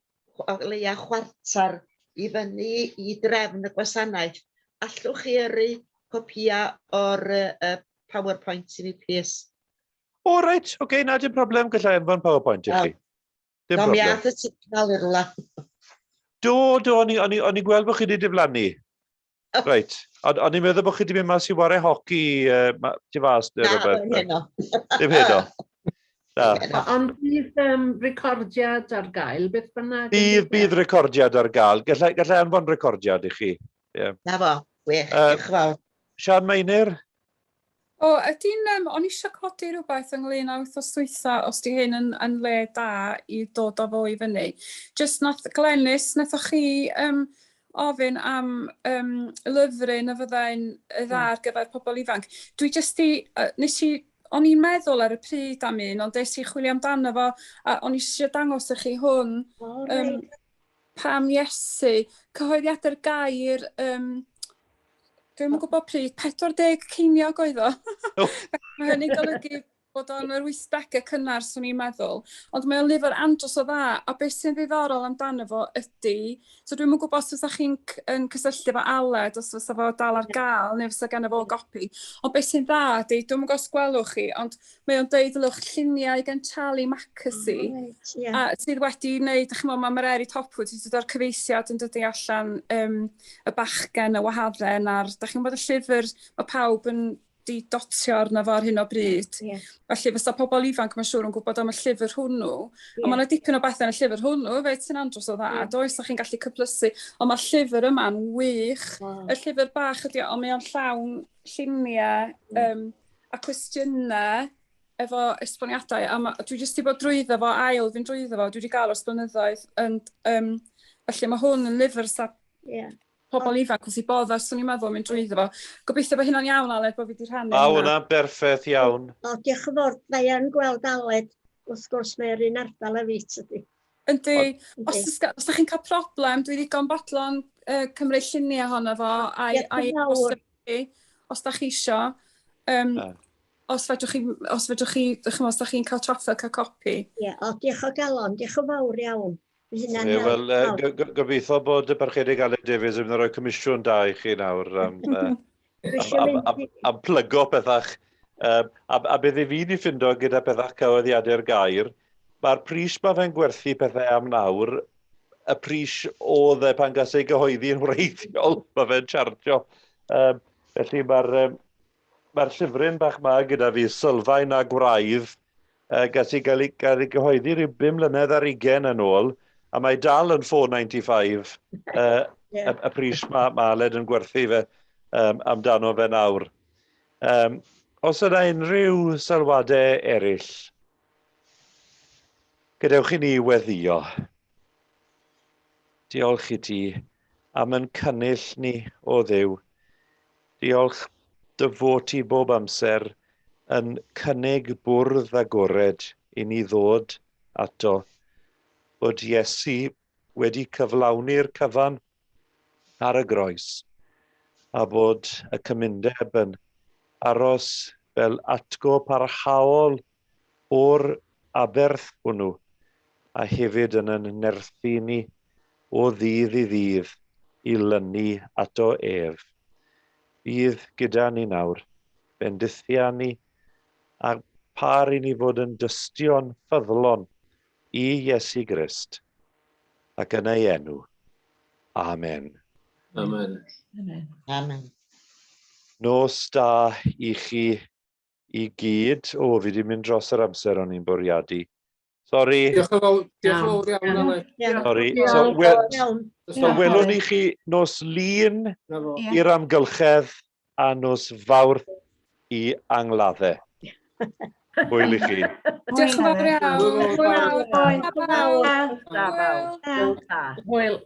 Speaker 4: o leia chwarter i fyny i drefn y gwasanaeth. Allwch chi yrru copia o'r uh, PowerPoint i fi, plîs?
Speaker 1: O, reit, oce, okay, na, dim problem, gallai anfon PowerPoint i chi.
Speaker 4: Dim problem. Do, mi ath y signal i rwla.
Speaker 1: Do, do, o'n i'n gweld bod chi wedi diflannu. Reit, o'n i'n meddwl bod chi wedi mynd mas i wario hoci uh, tu fas
Speaker 4: neu rhywbeth. Na, ddim heno.
Speaker 1: Ddim heno.
Speaker 2: Na. Ond bydd um, recordiad ar gael, beth bynnag?
Speaker 1: Bydd, bydd recordiad ar gael. Gallai, gallai anfon recordiad i chi.
Speaker 4: Yeah. Na fo, wych, uh, diolch yn fawr.
Speaker 1: Sian Meinir?
Speaker 9: O, ydy'n, um, o'n i eisiau codi rhywbeth ynglyn â wythnos dwytha, os di hyn yn, yn le da i dod â fo i fyny. Just nath Glenys, nathoch chi um, ofyn am um, lyfryn a fyddai'n dda ar gyfer pobl ifanc. Dwi jyst i, uh, nes i, o'n i'n meddwl ar y pryd am un, ond des i chwilio amdano fo, a o'n i eisiau dangos i chi hwn.
Speaker 6: Oh, right. um,
Speaker 9: Pam Iesu, cyhoeddiadau'r gair, um, dwi'm yn gwybod pryd, 40 ceiniog oedd o.
Speaker 1: Oh.
Speaker 9: Mae hynny'n golygu bod o'n yr 80au cynnar, swn i'n meddwl. Ond mae o'n lyfr andros o dda, a beth sy'n ddiddorol amdano fo ydy, so dwi'm yn gwybod os fysa chi'n yn cysylltu efo Aled, os fysa fo dal ar gael, neu fysa ganddo fo gopi. Ond beth sy'n dda ydy, dwi'm yn gwybod os gwelwch chi, ond mae o'n deud ylwch lluniau gan Charlie Mackesy,
Speaker 6: oh, right, yeah.
Speaker 9: a sydd wedi wneud, dych chi'n meddwl, mae Mary Topwood wedi dod o'r cyfeithiad yn dydy allan um, y bachgen, y wahadden, a'r, dych chi'n gwybod y llyfr, mae pawb yn di dotio arno fo ar hyn o bryd.
Speaker 6: Yeah.
Speaker 9: Felly fysa pobl ifanc mae'n siŵr yn gwybod am y llyfr hwnnw. Yeah. A mae yna dipyn o bethau yn y llyfr hwnnw, fe sy'n andros o dda, yeah. does, a chi'n gallu cyplysu. Ond mae'r llyfr yma'n wych.
Speaker 6: Wow.
Speaker 9: Y llyfr bach ydi o, ond mae o'n llawn lluniau um, a cwestiynau efo esboniadau, a ma, dwi jyst 'di bod drwyddo fo, ail fynd drwyddo fo, dwi wedi gael ers blynyddoedd, and, um, felly mae hwn yn lyfr sa
Speaker 6: yeah.
Speaker 9: pobl ifanc wrth i bodd, a swn i'n meddwl mynd drwyddo fo. Gobeithio bod hynna'n iawn, Aled, bod fi wedi rhannu
Speaker 1: A hwnna'n berffaith iawn.
Speaker 6: O, diolch yn fawr. Mae yn gweld Aled, wrth gwrs mae yr un ardal a fi, tydi.
Speaker 9: Yndi. Os, os, os ydych chi'n cael problem, dwi ddigon bodlon uh, cymryd lluniau ohono fo a'i,
Speaker 6: Diolch yn
Speaker 9: ai
Speaker 6: fawr.
Speaker 9: chi, os da chi isio. Um, os fedrwch chi, os fedrwch chi, dych chi'n os da chi'n cael trafferth cael copi.
Speaker 6: Ie, o, diolch o galon, diolch yn fawr iawn. Fydd hynna'n
Speaker 1: Ie,
Speaker 6: help
Speaker 1: wel,
Speaker 6: mawr.
Speaker 1: gobeithio bod y Parchedig Aled Davies yn mynd i roi comisiwn da i chi nawr am,
Speaker 6: Dwi
Speaker 1: am,
Speaker 6: eisiau
Speaker 1: am,
Speaker 6: mynd
Speaker 1: am, am plygo pethach. Um, a, a beth i fi wedi ffindo gyda pethach cyhoeddiadau'r gair, mae'r pris mae fe'n gwerthu pethau am nawr, y pris oedd e pan gas ei gyhoeddi yn wreiddiol, mae fe'n chargio. Um, felly mae'r um, mae llyfryn bach ma gyda fi, Sylfaen a Gwraidd, uh, gas ei gael ei, gael ei gyhoeddi rhyw 5 mlynedd ar ugain yn ôl, a mae dal yn 4.95 uh,
Speaker 6: yeah.
Speaker 1: y, y pris mae ma Aled yn gwerthu fe um, amdano fe nawr. Um, os yna unrhyw sylwadau eraill, gadewch i ni weddio. Diolch i ti am yn cynnull ni o Dduw. Diolch dy fod ti bob amser yn cynnig bwrdd agored i ni ddod ato. Bod Iesu wedi cyflawni'r cyfan ar y groes a bod y cymundeb yn aros fel atgo parhaol o'r aberth hwnnw a hefyd yn yn nerthu ni o ddydd i ddydd i lynu ato ef. Bydd gyda ni nawr, bendithia ni, a par i ni fod yn dystion ffyddlon i Iesu Grist, ac yn ei enw. Amen.
Speaker 7: Amen.
Speaker 4: Amen. Amen.
Speaker 1: Nos da i chi i gyd. O, fi wedi mynd dros yr amser o'n i'n bwriadu. Sori.
Speaker 7: Diolch yn fawr, diolch yn fawr iawn, Aled.
Speaker 1: Sori. So, wel, so welwn ni chi nos Lun i'r amgylchedd a nos Fawrth i angladdau. Hwyl i chi.
Speaker 9: Diolch yn fawr iawn.
Speaker 2: Hwyl.
Speaker 9: Hwyl.
Speaker 2: Hwyl. Hwyl.